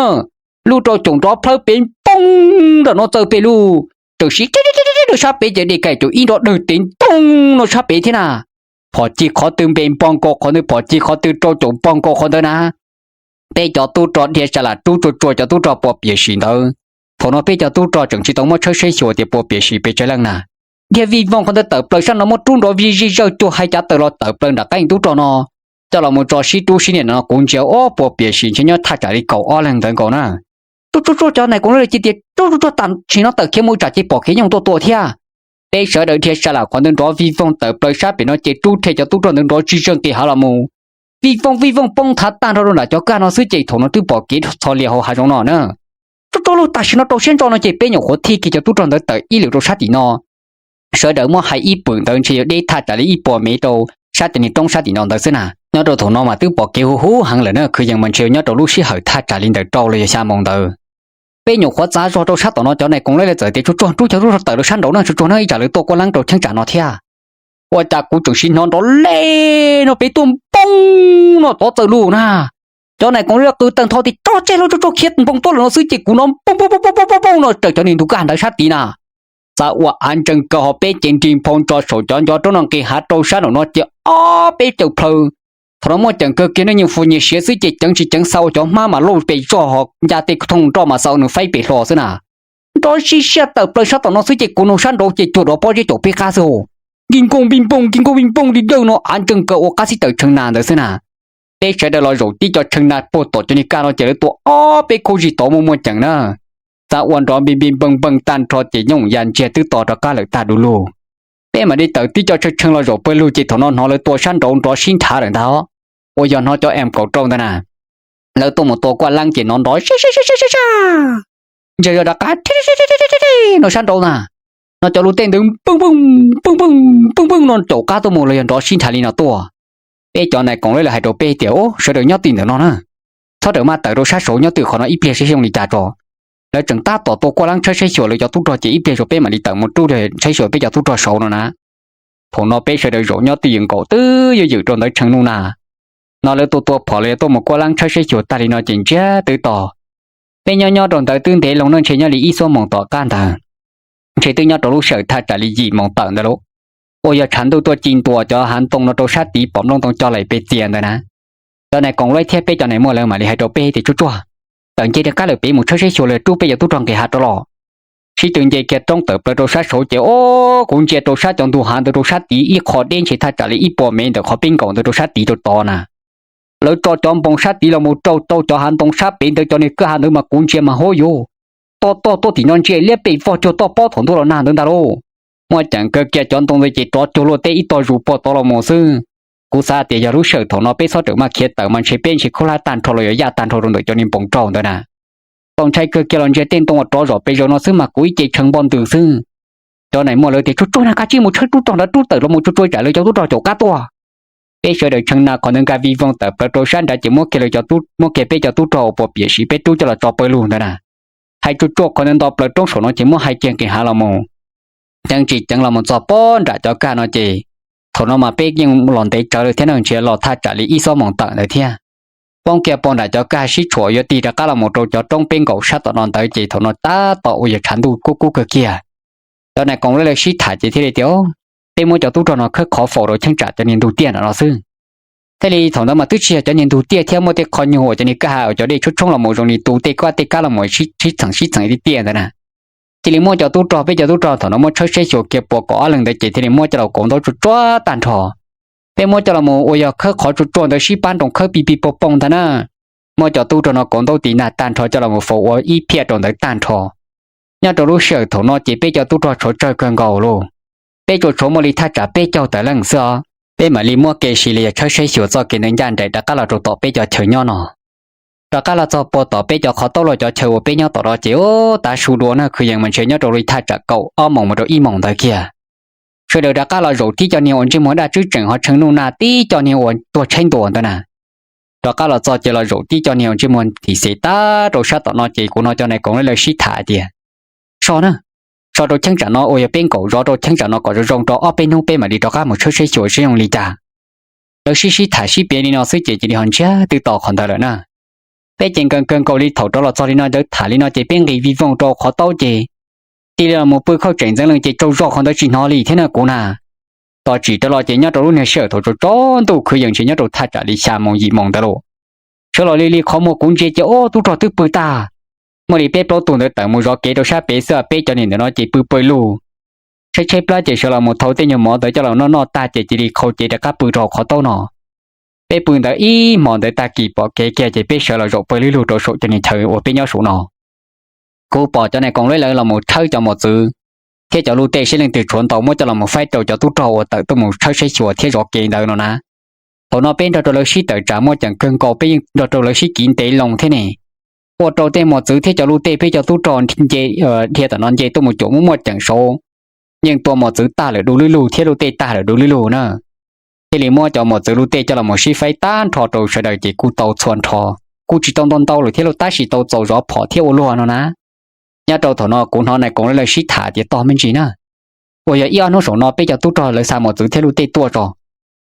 Lub rau caum nrov plhawb pem npoog nram no txawj pes lug, tseem sib rau sab pem ces dej ka caum ib nrov dawg tev ntoog no sab pem thiab na. Phom ci qhov twg npe npog nkaus qhov ntawd, phom ci qhov twg rau caum npog nkaus qhov ntawd na. Peb cov tub rog dhia sa lam rub tsuag tsuag cov tub rog puas piam sim ntawd. Thaum no peb cov tub rog tseem tsis tau muab tshawb saib xyuas tias puas piam sim pes tsawg leej na, dhia vij voog qhov ntawd tawm plaws sab no muab rub nrov vij zij zawj cuag hais cav tawm los tawm plaws nram qab tub rog no, coj los mus tso sib rub sib niam no kuv ntsia ob puas piam sim ntshe nyob thaj tsam li kaum ob leeg ntawd nkaus na. Tsuj tsuj tsuj, cov nais koom lawv cia tias tsuj tsuj tsuj, tam sim no tawm khiav mus tsam ces pom kev nyooj tuaj tua thiab. Peb sawv daws dhia sa lam qhov ntawd nrov vij voog tawm plaws sab pem no ces rub rhe cov tub rog ntawd nrov tsis zeeg qis hav los mus. Vij voog vij voog poob thav tag nrho rau nram cov kaj no xwb ces thaum no twb pom kev txhos lias hauv hav zoov no na. Tsuj tsuj lauj, tam sim no rau siab ntso no ces peb nyuam qhuav thij kiag cov tub rog ntawd tawm ib lwm rau sab tim no. Sawv daws muab hais ib pwm ntawd ntshe yuav deb thaj tsam li ib puas mev rau sab cov niag roob sab tim no ntawd xwb na. Nyob rau thaum no mas twb pom kev huv huv heev lawm na, kwv yees mas ntshe yuav nyob rau lub sij hawm thaj tsam li ntawm rau los yog xya moos ntawd. Peb nyuam qhuav txav zog rau sab tom no, cov nais koom lawv txawm tias tsuj tsuag rub cov tub rog tawm rau sab nraud na, tsuj tsuag na, ib tsam lawv tuaj kuaj leeb rau cheeb tsam no thiab. Ua cas kuv tseem sim hnov nrov le no pem tuaj npoo no tov txawm lug na. Cov nais koom lawv qw tawg ntho tias tso tseg lauj, tsuj tsuag khiav npoo tuaj lawm no xwb ces kuv hnov npoo npoo npoo npoo no raws cov niag ntug kaj ntawd sab tid na. Txawm ua av ntsees kaw ho peb cev nrig nphoo tso saum cov ncov roob no nqis hav rau sab nraum no ces ob peb caws plhaw. Thaum no muaj ceem kawg kiag nej nyias fus nyias siav xwb ces ceev tsis ceev xa ua cov hmab mas lauj pes zog ho nca tej thooj nroj mas xa ua nws faib pem hlo xwb na. Nrov sib siab tawm plaws sab tom no xwb ces kuv nug sab nraud ces cuag dov pob zeb caum peb qab xwb. Nkig nkoog vij npoog nkig nkoog vij npoog li dawj no av ntsees kaw ua qab xib taws tshee na ntawd xwb na. Peb sawv daws los zaum tib co tshee na puag tom cov niag kaj no ces lawv tua ob peb khaub zig tod muaj muaj ceem na. Txawm ua nrov npi npi npeeg npeeg tag nrho ces nyooj ya ntsiag twb to rov qab lawm tag du lug. Peb mam li tawm tib co tshee tshee los zaum pawg lug ces thaum no hnov lawv tua sab nraud nrov sib nrhav lawm ntag. Uas yog hnov cov M kaum rau ntawd na, lawv tuaj mus tua kuaj leeb ces hnov nrov sab sab sab sab sab, ntshe yog rov qab no sab nraud na. No cov lub tej ntawd pwj pwj pwj pwj pwj pwj no caum qab tuaj mus los yog nrov sib nrhav li no tuaj. Peb cov nais koom lawv hais rau peb tias, Ub, sawv daws nyob twj ntawm no na, txhob rawm maj tawm rau sab saud, nyob twj qhov no ib pliag saib zoo li cas tso. Lawv tseem tab tom tua kuaj leeb tshawb saib xyuas lawv cov tub rog ces ib pliag saum peb mam li tawm mus rub saib xyuas peb cov tub rog saud no na. Thaum no peb sawv daws zaum nyob twj ywm nkaus twb yuav ywm rau ntawd tshee nuj na. No lawv tua tua phom los yog tuaj mus kuaj leeb tshawb saib xyuas tag li no ces ntsiag twb to. Peb nyob nyob rau ntawd twb ntev loo na, ntshe nyob li ib xuab moos tom qab ntawd, ntshe twb nyob rau lub sij hawm thaj tsam li yim moos tawm ntawd lauj. Uas yog tshav ntuj tuaj ci ntua cov hav ntoo no rau sab tid pom nplooj ntoo co laim pes txias ntawd na. Cov nais koom lawv thiab peb cov nais muaj lawv mam li hais rau peb tias, Tsuj tsuag, tawm nce rov qab lawm pem mus tshawb saib xyuas los rub peb cov tub rog nqis hav rov los. Sib tw nce kiag roob tawm plaws rau sab saud ces, o, kuv ntsia rau sab cov ntug hav ntawd rau sab tid ib qho deb ntshe thaj tsam li ib puas mev ntawm qhov peb nkaum ntawd rau sab tid rau tod na. Lawv tso cov npoo sab tid los mus rau rau cov hav ntoo sab pem ntawd, cov niag kwj ha ntawd mas kuv ntsia mas hauv yuav toj toj tuaj tim no ntsia liab pes vog cuag toj pob thaum ntuj los nag ntawd ntag lauj. Muaj ceem kawg kiag cov ntoo ntawd ces rov cuag luaj teb ib tog zus puag tod los mus xwb. Kuv xav tias yog lub sij hawm thaum no peb txhob rawm maj khiav tawm mas ntshe peb ntshe khaub hlab tag nrho los yuav yaj tag nrho rau ntawm cov niag npoo raug ntawd na. Txaus ntshai kawg kiag los ntsia tej ntoo uas rov zom pes zaws no xwb mas kuv ib ce tshee npoj ntws xwb. Cov nais muaj lawv tias, Tsuj tsuag na, kav tsij mus tshawb tub rog ntawd rub tawm los mus tsuj tsuag tsam lawv cov tub rog caum qab tuaj. Peb sawv daws tshee na qhov ntawd nkag vij voog tawm plaws rau sab nrad ces muab kiag lawv cov tub, muab kiag peb cov tub rog uas puas piam sim peb rub coj los tso pawg lug ntawd na. Hais tsuj tsuag qhov ntawd nto plaws roob saum no ces muab hais kiag nqis hav los mus. Ceev tsis ceev los mus txog pob nram cov kaj no ces, thaum no mas peb yeej los ntev tsawv lawm thiab na, ntshe los thaj tsam li ib xuab moos tawm ntawd thiab. Poob kiag pog nram cov kaj sib tshuam yuav tig rov qab los mus rau cov roob peb nkaum sab tom no ntawd ces thaum no tab tom uas yog tshav ntuj kub kub kawg kiag. Cov nais koom lawv sib tham ces thiaj li tias, Peb muab cov tub rog no khawb qhov faus rau cheeb tsam cov niag ntug tiaj nram no xwb. Thiaj li thaum ntawd mas twb tsis yog cov niag ntug tiaj thiab, muaj tej qho nyuag uas cov niag kaj ha uas cov dej tshoob tshoob los mus zoo li tu tej kab tej kab los mus sib txheem sib txheem tiaj ntawd na. Cia li muab cov tub rog, peb cov tub rog thaum no muab tshawb saib xyuas kiag puas kaum ob leeg ntawd ces thiaj li muab coj los kauv ntaub tsuj tsuag tag nrho. Peb muab coj los mus uas yog khawb qhov tsuj tsuag ntawd sib pab nroo khawb pij pij poog poog ntag na. Muab cov tub rog no kauv ntaub tiv nag tag nrho coj los mus faus ua ib phiaj rau ntawd tag nrho. Nyob rau lub sij hawm thaum no ces peb cov tub rog tshuav tsawg kawg nkaus lauj. Peb tsuas tshuav muaj li thaj tsam peb caug tawm leej xwb os. Peb mam li muab kev sis li yog tshawb saib xyuas txoj kev ntawd ncaj nraim rov qab los rau tom peb cov chaw nyob no. Rov qab los txog puag tom peb cov qhov taub los cov chaw uas peb nyob tom no ces, ub, tav su dua na, kwv yees mas ntshe nyob rau li thaj tsam kaum ob moos mus rau ib moos ntawd kiag. Sawv daws rov qab los zaum tib co niag uas ntsej muag daj tswb tseem ho tshee nuj nag tib co niag uas tuag tshaib ntua ntawd na. Rov qab los txog ces los zaum tib co niag uas ntsej muag thim xev tag rau sab tom no ces kuv hnov cov nais koom lawv sib tham hais tias, So na, so rau cheeb tsam no uas yog peb nkaum zov rau cheeb tsam no kom zoo zoo rau ob peb hnub peb mam li rov qab mus tshawb saib xyuas seb zoo li cas. Lawv sib sib tham sib piav li no xwb ces cia li ho ntsiag twb to qhov ntawd lawm na. Peb ces nkees kawg nkaus li thaum rov los txog li no ntawd tham li no ces peb nqis vij voog rau qhov taub ces cia li los mus pw khaub tseem ntxeev leej ces tsaug zog qhov ntawd tsis hnov li thiab na kuv na. Tos tsim rov los ces nyob rau lub niag sij hawm thaum tsaus tsaus ntuj kwv yees ntshe nyob rau thaj tsam li xya moos yim moos ntawd lauj. Sawv los li li qhov muag kuv ntsia ces ob tub rog twb pw tag. Muaj li peb plaub tug ntawd tawm mus zov kev rau sab pem xwb, peb cov niag ntawm no ces pw pawg lug. Tshaib tshaib plab ces sawv los mus thau tej nyuag mov ntawd coj los noj noj tag ces cia li qhau cev rov qab pw rau hauv qhov taub no. Peb pw ntawd ib hmos ntawd tag kis pom kev kiag ces peb sawv los zaum pawg lug rau saum cov niag chaw uas peb nyob saum no. Kuv pom cov nais koom lawv los mus tshawb cov mos txwv thiab cov lub tej seb leej twg tshuav ntau muab coj los mus faib rau cov tub rog uas tawm tuaj mus tshawb saib xyuas thiab zov kev ntawd no na. Thaum no peb nrog rau lawv sib tawm tsam muaj ceem kawg nkaus, peb yeej nrog rau lawv sib kiv ntev loo thiab ne, ua rau tej mos txwv thiab cov lub tej peb cov tub rog nce, dhia tom no nce tuaj mus cuam muaj muaj ceem saud yeej tua mos txwv tag lawm du lug lug thiab lub tej tag lawm du lug lug na. Thiaj li muab cov mos txwv lub tej coj los mus sib faib tag nrho rau sawv daws ces kuj tau txhua nrho, kuj tsis tau ntau ntau lawm thiab lub, tab sis tau txaus zov phom thiab ua luag no na. Nyob rau thaum no kuv hnov nais koom lawv sib tham tias tog me ntsis na, uas yog ib ob hnub saum no peb cov tub rog lawv xa mos txwv thiab lub tej tuaj tso,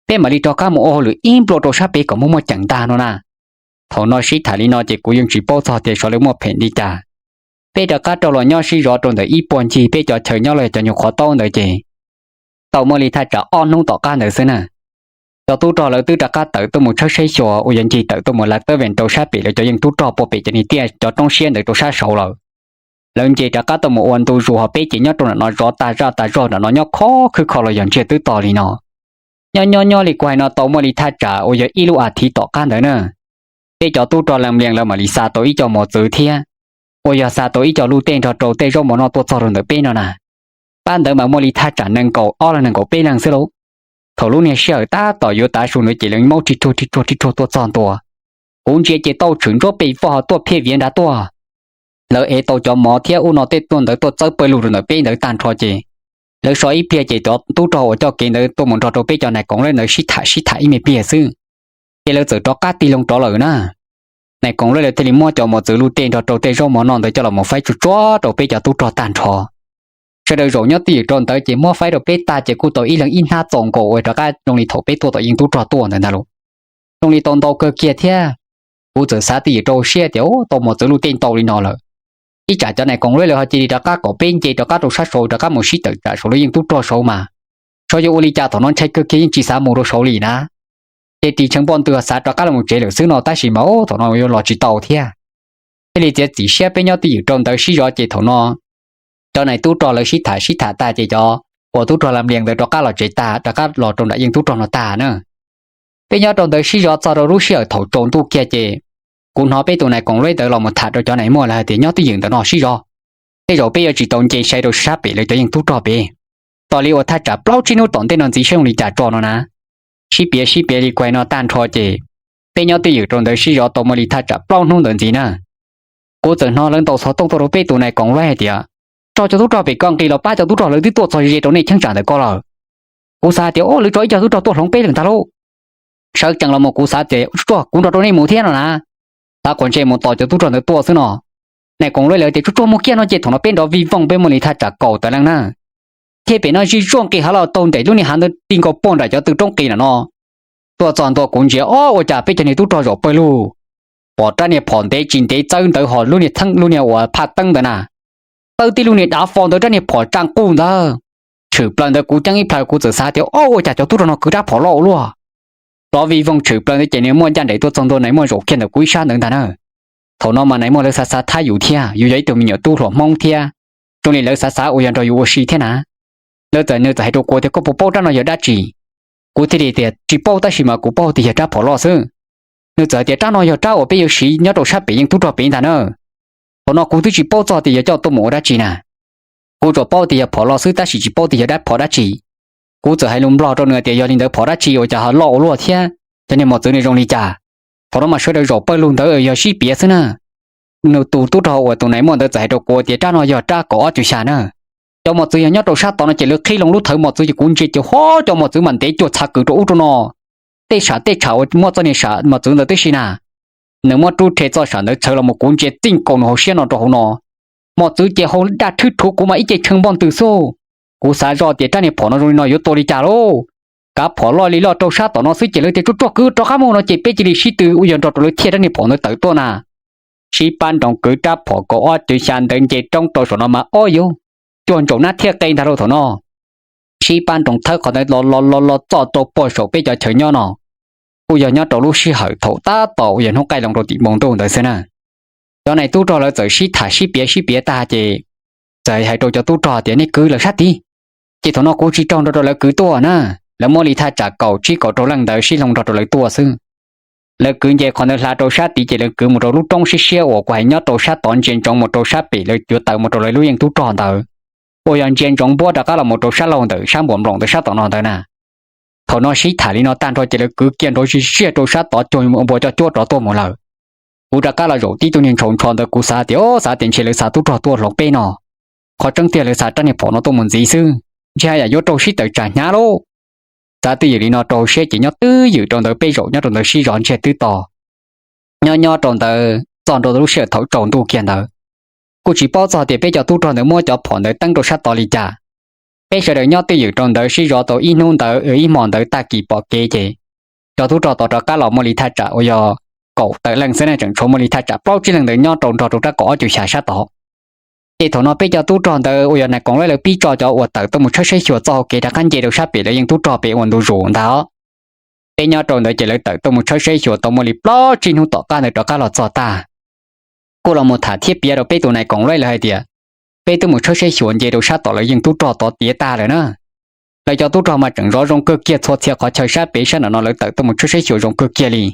peb mam li rov qab mus ua hauj lwm ib nplua rau sab pem kom muaj muaj ceem ntag no na. Thaum no sib tham li no ces kuv yeej tsis paub txog tias xyov lawv muaj phem li cas. Peb rov qab rov los nyob sib zov rau ntawm ib puag ncig peb cov chaw nyob los yog cov nyuag qhov taub ntawd ces tau muaj li thaj tsam ob hnub tom qab ntawd xwb na, cov tub rog lawv twb rov qab tawm tuaj mus tshawb saib xyuas uas yog ncig tawm tuaj mus lav tawb vees rau sab pem lawv cov yeej tub rog puag pem cov niag tiaj cov roob siab ntawd rau sab saud lawm. Lawv nce rov qab tuaj mus ua ntu zus, ho peb ces nyob rau nram no zov tas zaj tas zog nram no nyob khov khwb kho los yog ntsiag twb to li no. Nyob nyob nyob li kuv hais no tau muaj li thaj tsam uas yog ib lub as thiv tom qab ntawd na, peb cov tub rog Lam Lias lawv mam li xa tau ib co mos txwv thiab uas yog xa tau ib co lub tej nrog rau tej zaub mov noj tuaj txog rau ntawm peb no na. Pab ntawd mas muaj li thaj tsam nees nkaum ob los nees nkaum peb leeg xwb lauj. Thaum lub niag sij hawm tab tom yuav tav su ntawd ces lawv maub rig ruag rig ruag rig ruag tuaj txog ntua. Kuv ntsia ces tau tshwm ntsuab pes vog ho tuaj phiaj viav nrad tuaj. Lawv ev tau cov mov thiab ub no tej tuaj ntawd tuaj txawb pawg lug rau ntawm peb ntawd tag nrho ces lawv so ib pliag ces cov tub rog uas coj kev ntawd tuaj mus nrog rau peb cov nais koom lawv ntawd sib tham sib tham ib me pliag xwb ces lawv txawm rov qab tig loo rov lawm na. Nais koom lawv lawv thiaj li muab cov mos txwv lub tej nrog rau tej zaub mov noj ntawd coj los mus faib tsuag tsuag rau peb cov tub rog tag nrho. Sawv daws zaum nyob twj ywm rau ntawd ces muab faib rau peb tag ces kuj tau ib leeg ib hnab txaus nkaus uas rov qab zoo li thaum peb tuaj tom yeej tub rog tuaj ntawd ntag lauj. Zoo li tau ntau kawg kiag thiab. Kuv txawm xav twj ywm rau siab tias tau mos txwv lub tej ntau li no lawm, ib tsam cov nais koom lawv lawv ho cia li rov qab kom peb nce rov qab rau sab saud rov qab mus sib tawm tsam saum lub yeej tub rog saud mas, xyov yuav ua li cas thaum no ntshai kawg kiag yeej tsis xav mus rau saud li na. Ces ris tsheej npoj ntws xav rov qab los mus tsev lawm xwb no tab sis mas thaum no yuav los tsis tau thiab. Thiaj li txiav txim siab peb nyob twj ywm rau ntawd sib zov ces thaum no cov nais tub rog lawv sib tham sib tham tag ces cov uas tub rog Lam Lias ntawd rov qab los tsev tag rov qab los rau nram yeej tub rog no tag na. Peb nyob rau ntawd sib zov txog rau lub sij hawm thaum tsaus ntuj kiag ces kuv hnov peb tus nais koom lawv ntawd los mus tham rau cov nais muaj lawv hais tias nyob twj ywm ntawm no sib zov, tej zaum peb yuav tsis tau nce sai rau sab pem lawv cov yeej tub rog pem. Tos li uas thaj tsam plaub tsib hnub tom ntej no ntxiv seb zoo li cas tso no na. Sib piav sib piav li kuv hais no tag nrho ces peb nyob twj ywm rau ntawd sib zov tau muaj li thaj tsam plaub hnub ntawd ntxiv na. Kuv txawm hnov lawv ntaus xov tooj tuaj rau peb tus nais koom lawv hais tias tso cov tub rog pem ko nqis los pab cov tub rog lawv twb tuaj txog ze rau nej cheeb tsam ntawm ko lawm. Kuv xav tias o lawv tso ib co tub rog tuaj hloov peb lawm ntag lauj. Sawv tsees los mus kuv xav tias tsuag tsuag kuv nrog rau nej mus thiab no na. Xav quas ntsej mus tos cov tub rog ntawd tuaj xwb no. Nais koom lawv lawv tias tsuag tsuag mus kiag no ces thaum no peb nrov vij vooj peb muaj li thaj tsam kaum tawm leej na. Thiab pem no zig zuaj nqis hav los taug nraim lub niag hav ntawd ti nkaus puag nram cov tw roob qis nram no. Tuaj txog ntua kuv ntsia o ua cas peb cov niag tub rog zaum pawg lug, pom rab niag phom ntev tsis ntev txawb ntawd ho lub niag txheeb lub niag uas phaj teeb ntawd na, txawb tib lub niag dav fo ntawd rab niag phom tsa nqug ntawd. Tshwm plaws ntawd kuv ceeb ib plhaw kuv txawm xav tias o ua cas cov tub rog no kwv rab phom loj ua luaj. Rov vij vooj tshwm plaws ntawd ces nws muaj ncaj nraim tuaj txog ntua nais muaj zaum kiag ntawm kuv ib sab ntawd ntag na. Thaum no mas nais muaj lawv xav xav thab yus thiab yus yog ib tug me nyuam tub hluas Hmoob thiab, zoo li lawv xav xav uas yog nrog yus ua si thiab na. Lawv txawm nws txawm hais rau kuv tias koj puas paub rab no yog dab tsi? Kuv thiaj li tias tsis paub tab sis mas kuv paub tias yog rab phom loj xwb. Nws txawm hais tias rab no yog rab uas peb yuav siv nyob rau sab pem yeej tub rog pem ntag na. Thaum no kuv twb tsis paub txog tias yog coj tuaj mus ua dab tsi na. Kuv tsuas paub tias yog phom loj xwb tab sis tsis paub tias yog dab phom dab tsi. Kuv txawm hais lus Nplog rau nws tias yog li ntawd phom dab tsi ua cas ho loj ua luaj thiab cov niag mos txwv nws zoo li cas. Thaum no mas sawv daws zaum pawg lug ntawd yog sib piav xwb na. Nws tus tub rog uas tus nais muaj ntawd txawm hais rau kuv tias rab no yog rab kaum ob cuv xya na. Cov mos txwv yog nyob rau sab tod no ces lawv qhib loo lub thawv mos txwv ces kuv ntsia ces ho cov mos txwv mas ntev cuag txhav kws rau ub rau no. Tej sam tej tsham uas muaj txoj niag sam mos txwv ntawd tib si na. Nws muab rub rhe txoj sam ntawd txhawv los mus kuv ntsia txij nkaus nws hauv siab no rau hauv no. Mos txwv ces hau daj thwb rhuv kuv mas ib ce tshee npoj ntws xwb. Kuv xav zoj tias rab niag phom no zoo li no yuav tua li cas lauj. Kav phom loj li loj rau sab tom no xwb ces lawv tias tsuag tsuag kwv rov qab mus no ces peb cia li sib tw uas yog nrog rau lawv thiaj rab niag phom ntawd tawm tuaj na. Sib pab nroos kwv rab phom kaum ob cuv xya ntawd nce roob rau saum no mas ob yug cuag ntsaum nab thiaj qe ntag rau thaum no. Sib pab nroos thawb qhov ntawd los los los los txoj rau puag saum peb cov chaw nyob no. Kuj yog nyob rau lub sij hawm thaum tab tom uas yog hnub qaij loo rau tim npoo ntuj ntawd xwb na. Cov nais tub rog lawv txawm sib tham sib piav sib piav tag ces txawm hais rau cov tub rog tias nej kwv lawv sab tid, ces thaum no kuv tsis raug nrog rau lawv kwv tuaj na. Lawv muab li thaj tsam kaum tsib kaum rau leej ntawd sib hloov nrog rau lawv tuaj xwb. Lawv kwv nce qhov ntawd hla rau sab tid ces lawv kwv mus rau lub roob siab siab uas kuv hais nyob rau sab tod ntsia ntsoov mus rau sab pem lawv yuav tawm mus rau lawv lub yeej tub rog ntawd, uas yog ntsia ntsoov npuab rov qab los mus rau sab laug ntawm sab npuas nploom ntawm sab tom no ntawd na. Thaum no sib tham li no tag nrho ces lawv kwv kiag nrov zig ziag rau sab tod cuag npua coj cuab rov tuaj mus lawm. Kuv rov qab los zaum tib tug niag ntshaus ntsho ntawd kuv xav tias, o, xav tias ntshe lawv xa tub rog tuaj hloov peb no. Qhov tseeb tiag lawv xa rab niag phom no tuaj mus ntxiv xwb, ntshe yam yuav rau sib tawm tsam hnyav lauj. Xav twj ywm li no rau siab ces nyob twj ywm rau ntawd peb zaum nyob rau ntawd sib zov ntsiag twb to. Nyob nyob rau ntawd txog nrau lub sij hawm thaum tsaus ntuj kiag ntawd, kuj tsis paub txog tias peb cov tub rog ntawd muab cov phom ntawd teeb rau sab tod li cas. Peb sawv daws nyob twj ywm rau ntawd sib zov tau ib hnub ntawd ib hmos ntawd tag kis pom kev ces cov tub rog tod rov qab los muaj li thaj tsam uas yog kaum tawm leej xwb ne, tseem tshuav muaj li thaj tsam plaub tsib leej ntawd nyob rau nrog rau rab kaum ob cuv xya sab tod. Ces thaum no peb cov tub rog ntawd uas yog nais koom lawv pib tso cov uas tawm tuaj mus tshawb saib xyuas txoj hauv kev rov qab nce rau sab pem lawv yeej tub rog pem uas ntu zus ntag os. Peb nyob rau ntawd ces lawv tawm tuaj mus tshawb saib xyuas tau muaj li plaub tsib hnub tom qab ntawd rov qab los txog tag, kuj los mus tham thiab piav rau peb tus nais koom lawv hais tias peb twb mus tshawb saib xyuas nce rau sab tom lawv yeej tub rog tod tiav tag lawm na. Lawv cov tub rog mas tseem zov zoo kawg kiag txhua txhia qhov chaw sab pem sab nram no lawv tawm tuaj mus tshawb saib xyuas zoo kawg kiag li.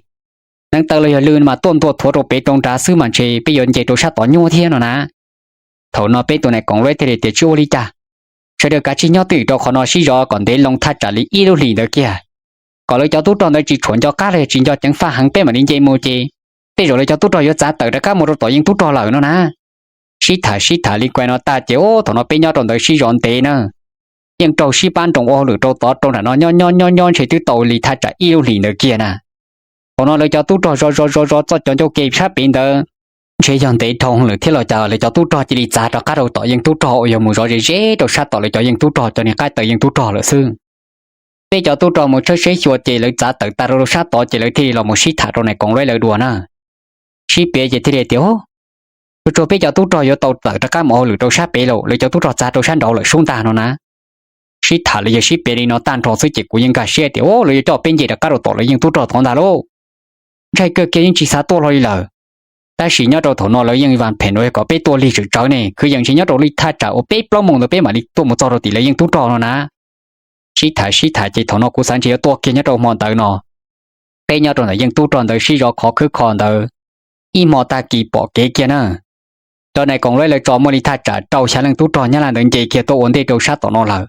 Neev taw los yog lw mas tuaj ntua thuav rau pem rau nrad xwb mas ntshe peb yuav nce rau sab tod nyuaj thiab no na. Thaum no peb tus nais koom lawv thiaj li tias tsis ua li cas, sawv daws kav tsij nyob twj ywm rau qhov no sib zov kom ntev loo thaj tsam li ib lub hlis ntawd kiag, kom lawv cov tub rog ntawd tsis tshuam nco qab los yog tsis nco ceev faj heev peb mam li nce mus ces tej zaum lawv cov tub rog yuav txav tawm rov qab mus rau tom yeej tub rog lawm no na. Sib tham sib tham li kuav no tag ces thaum no peb nyob rau ntawd sib zov ntev na, yeej raug sib pab nroos ua hauj lwm rau tod rau nram no nyob nyob nyob nyob ntshe twb tau li thaj tsam ib lub hlis ntawd kiag na. Thaum no lawv cov tub rog zov zov zov zov txoj cov ncauj ke sab pem ntawd ntshe yog ntev dhau lawm thiab los cas lawv cov tub rog cia li txav rov qab rau tom yeej tub rog uas yog mus zov ze ze rau sab tom lawv cov yeej tub rog cov niag qaib taw yeej tub rog lawm xwb. Peb cov tub rog mus tshawb saib xyuas ces lawv txav tawm tas rau sab tod ces lawv thiaj li los mus sib tham rau nais koom lawv dua na. Sib piav ces thiaj li tias, tsuas tsuag peb cov tub rog yuav tau tawm rov qab mus ua hauj lwm rau sab pem lawm, lawv cov tub rog txav rau sab nraud lawm sub ntag no na. Sib tham los yog sib piav li no tag nrho xwb ces kuv yeej nkag siab tias, o, lawv yuav coj peb nce rov qab rau tom lawv yeej tub rog tod ntag lauj. Ntshai kawg kiag yeej tsis xav tuaj hlo li lawm. Tab sis nyob rau thaum no lawv yeej vas phem no yog kom peb tuaj lig tsawm tsawv ne, kwv yees ntshe nyob rau li thaj tsam uas peb plaub moos ntawd peb mam li tuaj mus txog rau tim lawv yeej tub rog no na. Sib tham sib tham ces thaum no kuv xav ntshe yuav tuaj kiag nyob rau hmo ntawd no. Peb nyob rau ntawm yeej tub rog ntawd sib zov khov khwb kho ntawd, ib hmo tag kis pom kev kiag na. Cov nais koom lawv tso muaj li thaj tsam rau xya leej tub rog Nyab Laj ntawd nce kiag tuaj ua ntej rau sab tom no lawm.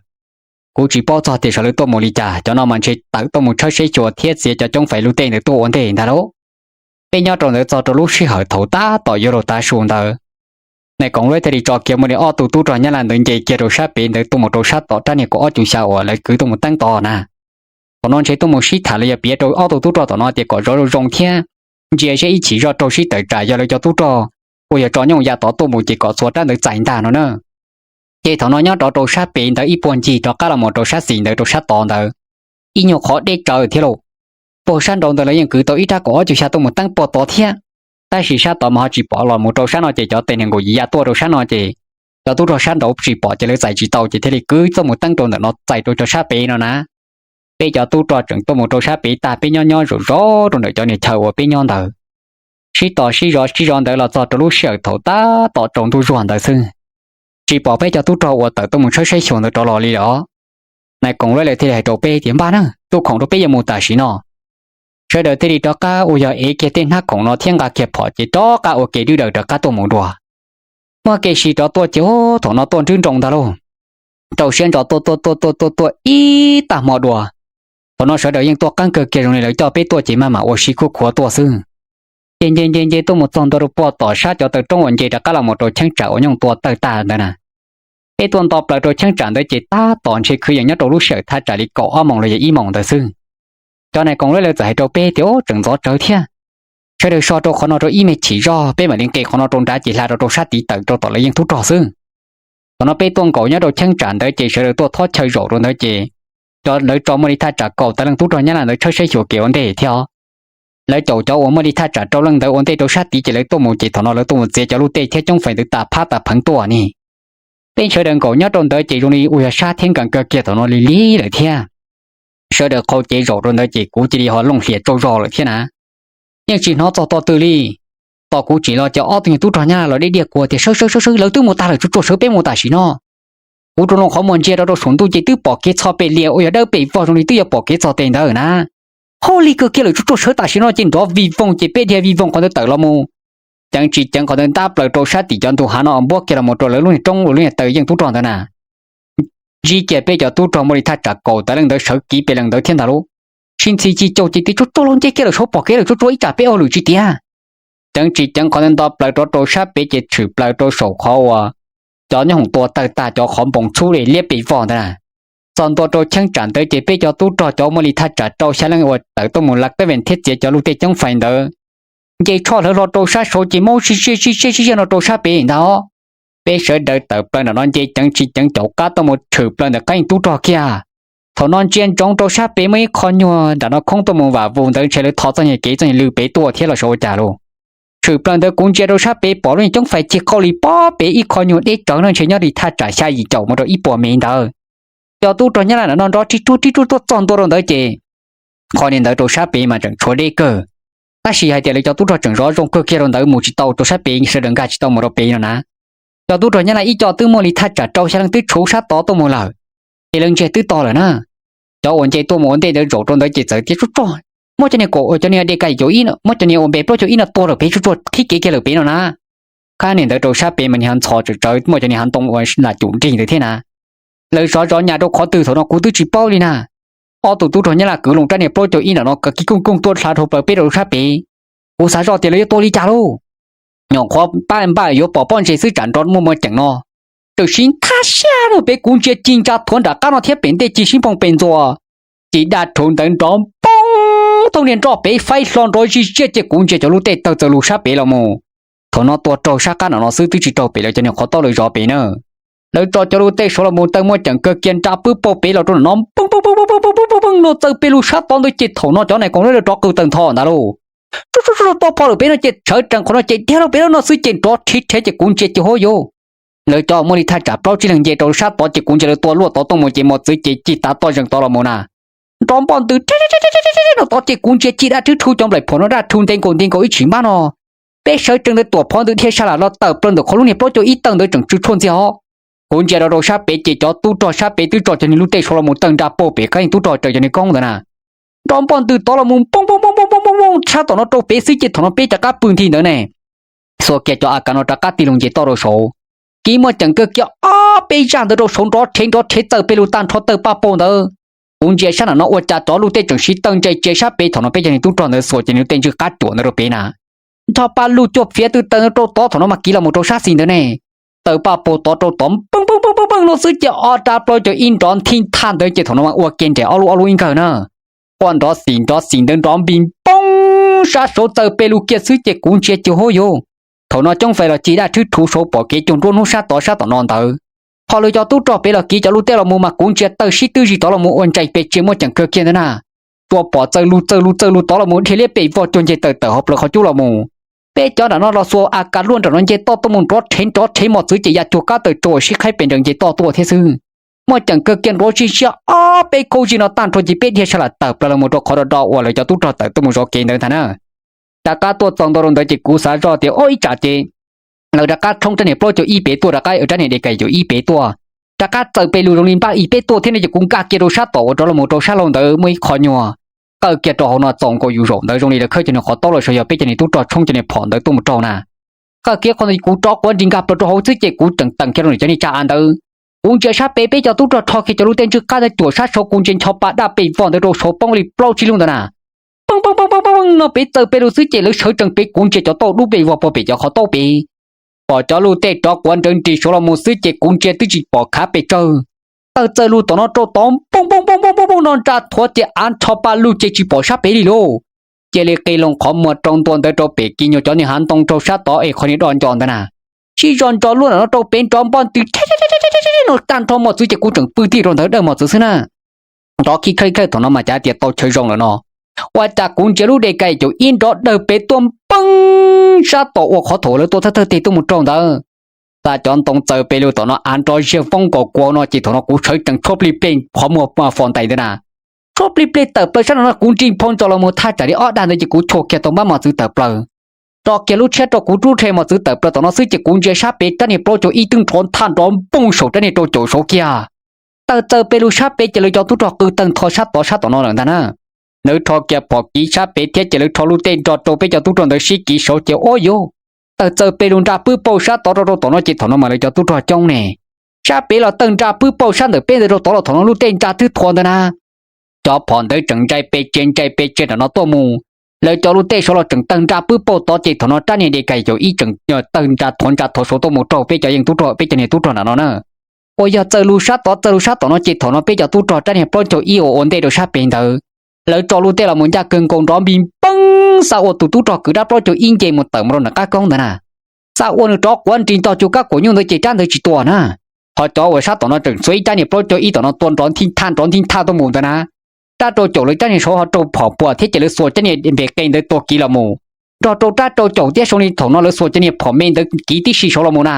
Kuv tsis paub txog tias sawv lawv tuaj mus li cas, cov no mas ntshe tawm tuaj mus tshawb saib xyuas thiab txiav cov coob fais lub tej ntawd tuaj ua ntej ntag lauj. Peb nyob rau ntawd txog rau lub sij hawm thaum tab tom yuav luag tav su ntawd, nais koom lawv thiaj li tso kiag muaj li ob tug tub rog Nyab Laj ntawd nce kiag rau sab pem ntawd tuaj mus rau sab tom rab niag kaum ob cuv xya uas lawv kwv tuaj mus teeb tod na. Thaum no ntshe tuaj mus sib tham los yog piav rau ob tug tub rog tom no tias kom zov zoo zoo thiab ntsia saib ib chim zoj raug sib tawm tsam yog lawv cov tub rog uas yog tso nyooj ya tod tuaj mus ces kom txhua rab ntawd txais ntag no na. Ces thaum no nyob rau rau sab pem ntawd ib puag ncig rov qab los mus rau sab xis ntawd rau sab tod ntawd, ib nyuag qhov deb tsawv thiab lauj. Puag sab nraud ntawd lawv yeej kwv tau ib rab kaum ob cuv xya tuaj mus teeb puag tod thiab, tab sis sab tod mas ho tsis pom los mus rau sab no ces cov tes niag nkaum yim ya tuaj rau sab no ces cov tub rog sab nraud tsis pom ces lawv txais tsis tau ces thiaj li kwv tuaj mus teeb rau ntawm no txais rau cov sab pem no na. Peb cov tub rog tseem tuaj mus rau sab pem tag peb nyob nyob zov zov rau ntawm cov niag chaw uas peb nyob ntawd. Sib tos sib zov sib zov ntawd los txog rau lub sij hawm thaum tab tom tsaus ntuj zuag ntawd xwb, tsis pom peb cov tub rog uas tawm tuaj mus tshawb saib xyuas ntawd rov los li lawm. Nais koom lawv thiaj li hais rau peb tias npaj na, tuj khoom rau peb yuav mus tam sim no. Sawv daws thiaj li rov qab uas yog ev kiag tej hnab khoom no thiab nqa kiag phom ces rov qab ua ke dwb daws rov qab tuaj mus dua. Muaj kev sib rov tuaj ces thaum no tuaj nrwb nroo ntag lauj. Rau siab ntso tuaj tuaj tuaj tuaj tuaj tuaj ib tag hmo dua. Thaum no sawv daws yeej tuaj qeeb kawg kiag zoo li lawv coj peb tuaj ces maj mam ua si khuj khuav tuaj xwb. Ces nce nce nce tuaj mus txog ntua rau puag tom sab cov taw roob uas nce rov qab los mus rau cheeb tsam uas nyooj tua tawg tag ntawd na. Peb tuaj nto plaws rau cheeb tsam ntawd ces tab tom ntshe kwv yees nyob rau lub sij hawm thaj tsam li kaum ob moos los yog ib moos ntawd xwb. Cov nais koom lawv txawm hais rau peb tias, o, tseem ntxov tsawv thiab. Sawv daws so rau qhov no rau ib me chim zog peb mam li nqes qhov no rau nrad ces hla rau rau sab tid tawm rau tom lawv yeej tub rog xwb. Thaum no peb tuaj nkaum nyob rau cheeb tsam ntawd ces sawv daws tuaj thob chaw zaum rau ntawd ces cov lawv tso muaj li thaj tsam kaum tawm leej tub rog Nyab Laj ntawd tshawb saib xyuas kev ua ntej thiab. Lawv caum cov uas muaj li thaj tsam rau leej ntawd ua ntej rau sab tid ces lawv tuaj mus ces thaum no lawv tuaj mus txiav cov lub tej thiab coob fais ntawd tas phab tas pheev tuaj ni. Peb sawv daws nkaum nyob rau ntawd ces zoo li uas yog sab thiab nkees kawg kiag thaum no li li lawm thiab. Sawv daws qhau cev zaum rau ntawd ces kuv cia li ho looj hlias tsaug zog lawm thiab na. Yeej tsis hnov txog tog twg li. Tos kuv tsim los ces ob tug nyuag tub rog Nyab Laj los deb diaj kuv tias, Sawv sawv sawv sawv, lawv twb mus tag lawm, tsuas tsuas sawv peb mus tam sim no. Kuv rua loo qhov muag ntsia rau rau saum ntuj ces twb pom kev txho pem lias uas yog dawb pem vog zoo li twb yuav pom kev txog tes ntawd na. Hauj li kawg kiag lawm, tsuas tsuas sawv tam sim no ces nrov vij voog ces peb dhia vij voog qhov ntawd tawm los mus. Ceev tsis ceev qhov ntawd ntab plaws rau sab tim cov ntug hav no npuab kiag los mus rau lawv lub niag roob uas lub niag taw yeej tub rog ntawd na. Ntsib kiag peb cov tub rog muaj li thaj tsam kaum tawm leej ntawd sawv kiv pem leej ntawd thiab ntag lauj. Sib ntxhi ci caug ces tias, Tsuas tsuas los nce kiag lawm, saum pom kev lawm, tsuas tsuas ib tsam peb ua lwm tsis tiav. Ceev tsis ceev qhov ntawd nto plaws rov rau sab pem ces tshwm plaws rau saum qhov uas cov nyob hoom tua tawg tag cov qhov npoo txhub li liab pes vog ntawd na. Txog ntua rau cheeb tsam ntawd ces peb cov tub rog cov muaj li thaj tsam rau xya leej uas tawm tuaj mus lav teeb vees thiab txiav cov luj tej coob fais ntawd nce tsho hlawv hlo rau sab saud ces maub sib siab sib siab sib siab no rau sab pem ntag os. Peb sawv daws tawm plaws nram no nce ceev tsis ceev caum qab tuaj mus tshwm plaws ntawm qab yeej tub rog kiag. Thaum no ntsia ntsoov rau sab pem muaj ib qho nyuag nram no khoob tuaj mus vam vus ntawd ntshe lawv tho txoj niag kev txoj niag lw pem tuaj thiab los sav ua cas lauj. Tshwm plaws ntawd kuv ntsia rau sab pem pom lub niag coob fais cig qauj li pob pem ib qho nyuag deb tsawv no ntshe nyob li thaj tsam xya yim caum mus rau ib puas mev ntawd. Cov tub rog Nyab Laj nram no nrov rib ruag rib ruag tuaj txog ntua rau ntawd ces qhov niag ntawd rau sab pem mas tseem tshuav deb kawg. Tab sis hais tias lawv cov tub rog tseem zov zoo kawg kiag rau ntawd mus tsis tau rau sab pem sawv daws nkag tsis tau mus rau pem no na. Cov tub rog Nyab Laj ib co twb muaj li thaj tsam rau xya leej twb tshuv sab tod tuaj mus lawm, ces lawv ntsiag twb to lawm na. Cov uas nce tuaj mus ua ntej ntawd zaum rau ntawd ces txawm tias, Tsuas tsuas, muab cov niag kaum, cov niag dej ka caum ib no, muab cov niag uas npe plaub caug ib no tua lawm pem, tsuas tsuas khib kev kiag lawm pem no na. Qab niag ntawd rau sab pem mas niag hav ntxhov tsawv tsawv muaj cov niag hav ntoo uas lam cum nrig ntawd thiab na. Lawv zov zov nyas rau qhov twg thaum no kuv twb tsis paub li na. Ob tug tub rog Nyab Laj kwv loo rab niag plaub caug ib nram no kav kiv kooj kooj tuaj hlav dhau plaws peb rau sab pem. Kuv xav zoj tias lawv yuav tua li cas lauj. Nyuam qhuav pab npaj yuav pom pob ntseg xwb tsam nrov muaj muaj ceem no, tam sim thaj siab rau pem kuv ntsia ci ntsa thuav nram qab no thiab pem ntej ci sib npoog pes ntxuas. Ci daj rhuv ntawd nrov npoo, thooj niag nroj pem faib hlo nrov zij siab ces kuv ntsia cov luj tej tawg txawg lug sab pem los mus. Thaum no tua raug sab qab nram no xwb twb tsis raug pem lawv cov niag qhov taub lawv zov pem na. Lawv tso cov luj tej saud los mus tawg muaj ceem kawg kiag nra pwb paug pem los rau nram no poob poob poob poob poob poob poob no txawj peb lub sab tod ntawd ces thaum no cov nais koom lawv rov qw tawg ntho ntag lauj. Tsuas tsuas tsuas tua pho lawm peb no ces tshawv rees qhov no ces dhia rau pem lawm no xwb ces nrov rhiv rhiav ces kuv ntsia ces hauj yauv. Lawv cov muaj li thaj tsam plaub tsib leeg nce rau sab tod ces kuv ntsia lawv tua luaj tod tuaj mus ces mos txwv ces cig tav toj zeeg tod los mus na. Nrov npoj ntws no tod ces kuv ntsia cig daj rhwb rhu cov nplaim phom no daj rhu nte nkaus nti nkaus ib tshim npab no. Peb sawv tsees ntawd tuam phov ntws dhia sab lam los tawm plaws ntawm qhov lub niag plaub caug ib tawg ntawd tseem tsw tshuaj ntxiag os. Kuv ntsia rau rau sab pem ces cov tub rog sab pem twb tso cov niag luj tej saud los mus tawg nra pauj pem qab yeej tub rog raws cov niag koob ntawd na. Nrov npoj ntws tod los mus poob poob poob poob poob poob sab tom no rau pem xwb ces thaum no peb rov qab pw nthi ntawd ne. Xuas kiag cov a kav no rov qab tig loo nce toj rau saud. Kiv muaj ceem kawg kiag ob peb zaj ntawd rau saud nrov rhev nrov rhev txawj peb lug tag nrho tawg paj paug ntawd. Kuv ntsia sab nram no ua cas cov luj tej tseem siv tawg ntsais tsia sab pem thaum no peb cov niag tub rog ntawd xuas cov niag luj tej ntswj qab cuam ntawd rau pem na. Nrho paj lug cuag fiav twb tawg ntawd rau tod thaum no mas kiv los mus rau sab xis ntawd ne. Tawg paj paug tod rau tod poob poob poob poob poob no xwb ces ob rab plaub caug ib nrov nthi thaj ntawd ces thaum no mas ua ke nres ob lub ob lub ib nkawg na. Quaj nrov xis nrov xis ntawd nrov npis poob sab saud txawj peb lug kiag xwb ces kuv ntsia ces hauj yauv. Thaum no coob fais los cig daj rhwb rhuv saud pom kev cuag nruab hnub sab tod sab tom no ntawd. Ho lawv cov tub rog pem los kiv cov luj tej los mus mas kuv ntsia tawg sib twb zis tod los mus ua ntsais pes tsia muaj ceem kawg kiag ntawd na. Tsuas pom txawj lug txawj lug txawj lug tod los mus dhia liab pes vog cuag nce tawm tawm hauv plawv qhov cub los mus. Peb cov nram no los xuas a kav luaj nram no nce toj tuaj mus nrov rhev nrov rhev mos txwv ces ya cuag kab tawm tsau sib qhaib pes nrees nce toj tuaj thiab xwb. Muaj ceem kawg kiag nrov zij siab ob peb khaub zig no tag nrho ces peb dhia sab lam tawm plaws los mus rau qhov do do uas lawv cov tub rog tawm tuaj mus zov kev ntawd ntag na. Rov qab tuaj txog ntua rau ntawd ces kuv xav zoj tias o ib tsam ces lawv rov qab tshoob rab niag plaub caug ib pem tuaj rov qab rab niag dej kais caum ib pem tuaj. Rov qab txawj peb lug zoo li npaj ib peb tuaj thiab no ces kuv nkag kiag rau sab tom uas rov los mus rau sab laug ntawd muaj ib qho nyuag qawj kiag rau hauv no txaus nkaus yus zaum ntawd zoo li lawv khawb cov niag qhov taub los sav yog peb cov niag tub rog tshoob cov niag phom ntawd tuaj mus raug na. Qawj kiag qhov ntawd kuv rov quav nrig nkag plaws rau hauv xwb ces kuv tseem teem kiag rau ntawm cov niag tsa av ntawd. Kuv ntsia sab pem peb cov tub rog rho kiag cov luj tej ntswj qab ntawd cuam sab saud kuv ntsia ncho pa daj pes vog ntawd rau saud poob li plaub tsib lub ntawd na. Poob poob poob poob poob no pem txawj peb lug xwb ces lawv sawv tsees pem kuv ntsia cov tauj dub pes vog puag pem cov qhov taub pem. Pom cov luj tej rov quav nrawv nrig saud los mus xwb ces kuv ntsia twb tsis pom khav pes tsawg. Tawg txawj lug tom no rau tod poob poob poob poob poob no nra thuav ces av nrho pa lug ces tsis pom sab pem li lauj. Cia li qi loo qhov muag rau ntua ntawd rau pem kiv nyuag cov niag hav ntoo rau sab tod es qhov niag do nco ntawd na. Sib zog nco luaj nram no rau pem nrov npoj ntws no tag nrho mos txwv ces kuv tseem pw tij rau ntawd dawj mos txwv xwb na. Nrov khib khawj khawj thaum no mas cav tias tau chaw zoo lawm no. Ua cas kuv ntsia lub dej kais caum ib nrov dawg pem tuaj npeeb sab tom uas qhov thaum lawv tua thawj thawj teg tuaj mus raug ntawd. Xa cov ntoo txawj pes lug tom no av nrov ziag foob nkaus kuv no ces thaum no kuv sawv tsees tshuab plig pleg qhov muag fos ntais ntawd na. Tshuab plig pleg tawm plaws sab no no kuv nrig phau ntsos los mus thaj tsam li ob dag ntawd ces kuv chua kiag tau npab mos txwv tawm plaws. Tso kiag lub tshiab rau kuv rub rhe mos txwv tawm plaws tom no xwb ces kuv ntsia sab pem rab niag plaub caug ib twb nrov nthaj nrov npooj saum rab niag rau caum saud kiag. Tawg txawj pes lug sab pem ces lawv cov tub rog qw tawg ntho sab tod sab tom no lawm ntag na. Lawv rho kiag phom kiv sab pem thiab ces lawv rho lub tej nrog rau peb cov tub rog ntawd sib kiv saud ces ua yuv, tawg txawj pes lug nra pwb pauj sab tod rau rau tom no ces thaum no mas lawv cov tub rog coob ne. Sab pem los tawg nra pwb pauj sab ntawm peb ntawd rau tod los thaum no lub tej nra twb thua ntawd na. Cov phom ntawd tseem ntsais pes tse ntsais pes tse nram no tuaj mus, lawv cov lub tej saud los tseem tawg nra pwb pauj tod ces thaum no rab niag de kais caum ib tseem tawg nra thuav nra thuav saud tuaj mus raug peb cov yeej tub rog peb cov niag tub rog nram no na. Uas yog txawj lug sab tod txawj lug sab tom no ces thaum no peb cov tub rog rab niag plaub caug ib uas ua ntej rau sab pem ntawd, lawv tso lub tej los mus ncaj kawg nkaus nrov npig npoog xa ua tus tub rog kwv rab plaub caug ib nce mus tawm mus rau nram qab koob ntawd na. Xa ua nws rov quav nris ntog cuag kab kuam nyuj ntawd ces rab ntawd tsis tua na. Ho cov uas sab tom no tseem xuav ib rab niag plaub caug ib tom no tua nrov nthij nthaj nrov nthij nthaj tuaj mus ntawd na. Rab rau caum lawv rab niag saud ho raug phom puam thiab ces lawv xuas rab niag npes qe ntawd tua kiv los mus, nrog rau rab rau caum thiab zoo li thaum no lawv xuas cov niag phom me ntawd kiv tib si saud los mus na.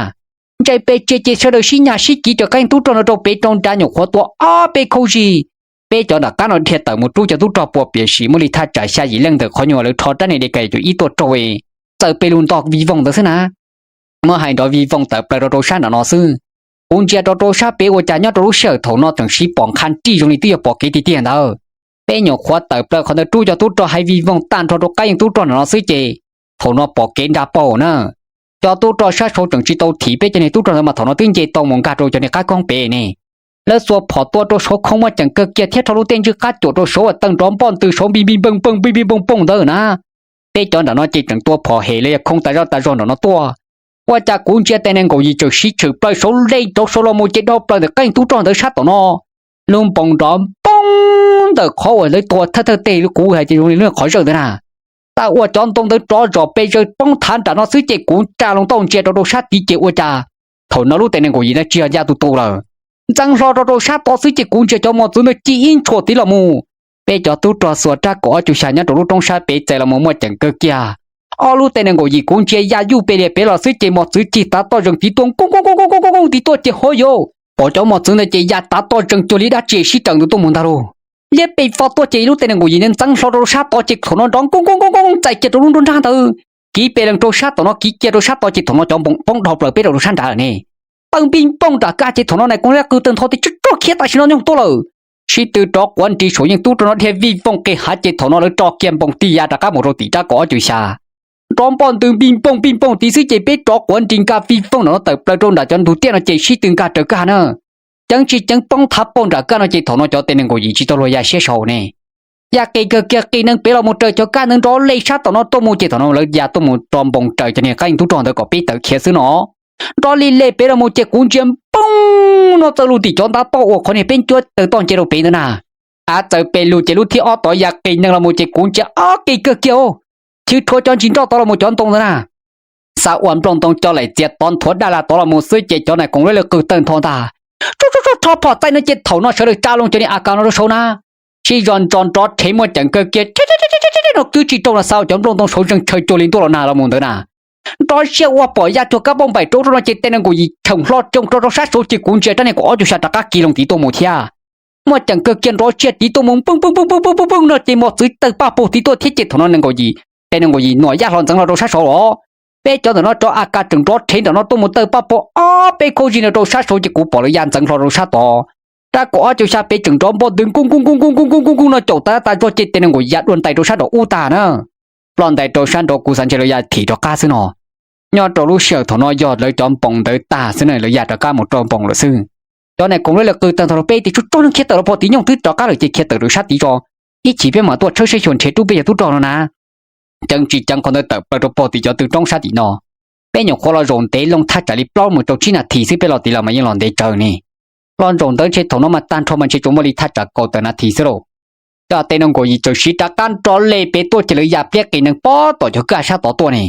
Ntsais pes tse ces sawv daws sib nyas sib kiv cov qeej tub rog no rau pem rau nrad nyuam qhuav tua ob peb khaub zig. Peb cov nram qab no dhia tawm mus rub cov tub rog puas piam sim muaj li thaj tsam xya yim leej ntawm qhov nyuag lawv rho rab niag de kais caum ib tuaj raug, txawj pes lug ntog vij voog ntawd xwb na. Muab hais nrov vij voog tawm plaws rau rau sab nram no xwb. Kuv ntsia rau rau sab pem ua cas nyob rau lub sij hawm thaum no tseem siv pom nqha rij zoo li twb yog pom kev tiag tiag ntawd. Peb nyuam qhuav tawm plaws qhov ntawd rub cov tub rog hais vij voog tag nrho rau qab yeej tub rog nram no xwb ces thaum no pom kev nra paug na. Cov tub rog sab saud tseem tsis tau thim peb cov niag tub rog ntawd mas thaum no twb nce tau mus nkag rau cov niag qab koob pem ne. Lawv xuas phom tua rau saud khoob muaj ceem kawg kiag thiab rho lub tej ntswj qab cuam rau saud uas tawg nrov npoj ntws saud npij npij npoj npoj npij npij npoj npoj ntawd na. Peb cov nram no ces tseem tua phom hem li khoob tas zoj tas zog nram no tuaj. Ua cas kuv ntsia tej neeg nkaum yim tseem sib tshwm plaws saud le rauv saud los mus ces dhau plaws ntawm qeej tub rog ntawd sab tom no. Lub npoo nrov npoo ntawm qhov uas lawv tua thawj thawj teg kuv hais tias zoo li lub qhov zawj ntawd na. Tag ua cov ntoo ntawd rov zom pes zaws poob thav nram no xwb ces kuv tsa loo taub hau ntsia rau rau sab tid ces ua cas thaum no lub tej neeg nkaum yim ntawd tsis yog ncaj tus tus lawm. Ntxeev hlo rau rau sab tod xwb ces kuv ntsia cov mos txwv ntawd ci ib ntshua tid los mus. Peb cov tub rog xuas rab kaum ob cuj xya nyob rau lub roob sab pem txais los mus muaj ceem kawg kiag. Ob lub tej neeg nkaum yim kuv ntsia ya yuj pes lias pem los xwb ces mos txwv cig tav toj zees tid tuaj nkooj nkooj nkooj nkooj tid tuaj ces hov yau, pom cov mos txwv ntawd ces ya tav toj zees cuag li dab tsi sib raws ntawd tuaj mus ntag lauj. Liab pes fo tuaj ces lub tej neeg nkaum yim ntawd ntxeev hlo rau rau sab tod ces thaum no nrov nkooj nkooj nkooj nkooj txais kiag rau lub nruab nrab ntawd. Kiv pes lees rau sab tom no kiv kiag rau sab tod ces thaum no cov npoo poob dhau plaws peb rau rau sab nrad lawm ne. Tawg npij npooj nram kaj ces thaum no nais koom lab qw tawg ntho tias tsuag tsuag khiav tam sim no nyoog tuaj lawm. Sib tw rov quav nris saum yeej tub rog no dhia vij voog qis hav ces thaum no lawv tso kiag npoo tig ya rov qab mus rau tim rab kaum ob cuj xya. Nrov npoj ntws npij npooj npij npooj tid xwb ces peb rov quav nris nkag vij voog nram no tawm plaws rau nram cov ntug tiaj no ces sib tw nkag raws kaj na. Ceev tsis ceev poob thav paug nram kaj no ces thaum no cov tej neeg nkaum yim tsis tau luag ya siab saud ne. Ya qis kawg kiag qis nees pem los mus raws cov kaj ntawd nrov le sab tom no tuaj mus ces thaum no lawv ya tuaj mus tso npoo raws cov niag qab yeej tub rog ntawd kom peb tawm khiav xwb no. Nrov li le pem los mus ces kuv ntsia npoo no txawj lug tim cov ntav toj uas qhov niag peb ncuab tawg toj nce rau pem ntawd na. Av txawm pes lug ces lub thib ob tod ya qis nees los mus ces kuv ntsia ob qis kawg kiag, chwv rhuav cov ntsis nroj tod los mus cov ntoo ntawd na. Xav ua nplooj ntoo co laim txiav tov nthuav daj las tod los mus xwb ces cov nais koom lab li qw tawg ntho ntag. Tsuag tsuag tsuag rho phom txaij no ces thaum no sawv daws tsa loo cov niag A K no rau saud na. Sib zog ntso nrov rhev muaj ceem kawg kiag no kwb tsis raug no xav ua cov nplooj ntoo saud zeeg tshaw cuag li ntuj los nag los mus ntawd na. Nrov siab ua pom ya cuag kab npauj npaim rau rau no ces tej neeg nkaum yim cheem hlo tsoo rau rau sab saud ces kuv ntsia rab niag kaum ob cuj xya rov qab kis loo tid tuaj mus thiab. Muaj ceem kawg kiag nrov siab tid tuaj mus npwj npwj npwj npwj npwj npwj no ces mos txwv tawg paj paug tid tuaj thiab ces thaum no neeg nkaum yim, tej neeg nkaum yim nuam yaj hlo ntxeev hlo rau sab saud los. Peb cov ntawm no rov A K tseem nrov rhev nram no tuaj mus tawg paj paug ob peb khaub zig no rau sab saud ces kuv pom lawv ya ntxeev hlo rau sab tod. Rab kaum ob cuj xya pem tseem nrov npoj ntws nkuj nkuj nkuj nkuj nkuj nkuj nkuj nkuj no caum tas tas zog ces tej neeg nkaum yim ya dua ntais rau sab nraud ub tag na. Ploj ntais rau sab nraud kuv xav ntshe lawv ya thim rov qab xwb no. Nyob rau lub sij hawm thaum no yog lawv cov npoo ntawd tag xwb na lawv ya rov qab mus rau npoo lawm xwb. Cov nais koom lab li qw tawg ntho rau peb tias tsuag tsuag neeg khiav tawm los pog tid nyoog twb rov qab lawm ces khiav tawm rau sab tid tso, ib chim peb mam tuaj tshawb saib xyuas nrhiav rub peb cov tub rog no na. Ceev tsis ceev qhov ntawd tawm plaws rau pog tim cov tw roob sab tim no. Peb nyuam qhuav los zaum ntev loo thaj tsam li plaub mus rau tsib nas this xwb peb los tid los mas yeej los ntev tsawv ne. Los zaum ntawd ntshe thaum no mas tag nrho mas ntshe tsuas muaj li thaj tsam kaum tawm nas this xwb lauj. Cov tej neeg nkaum yim tseem siv rov qab nrov le pem tuaj ces lawv ya pliab qis nees pob tom cov kaj sab tod tuaj ne.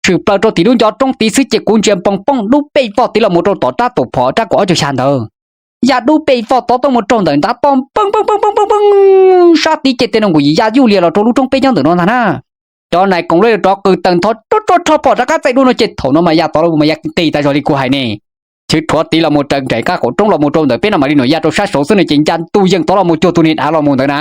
Tshwm plaws rau tim lub ncov roob tid xwb ces kuv ntsia npoo poob dub pej voj tid los mus rau tom rab tus phom rab kaum ob cuj xya ntawd. Ya dub pej voj tod tuaj mus raug ntawm ntav toj npeej npeej npeej npeej npeej sab tid ces tej neeg nkaum yim ya yuj lias los rau lub roob peb nyob ntawm no ntag na. Cov nais koom lab li rov qw tawg ntho rov rov rho phom rov qab txaij dua no ces thaum no mas ya tod los mas ya qis tas zog li kuv hais ne. Chwv rhuav tid los mus raws nraim qab qaum roob los mus rau ntawm peb no mam li nws ya rau sab saud xwb no ces nca ntu yeej tod los mus cuag tus niag dav los mus ntawd na.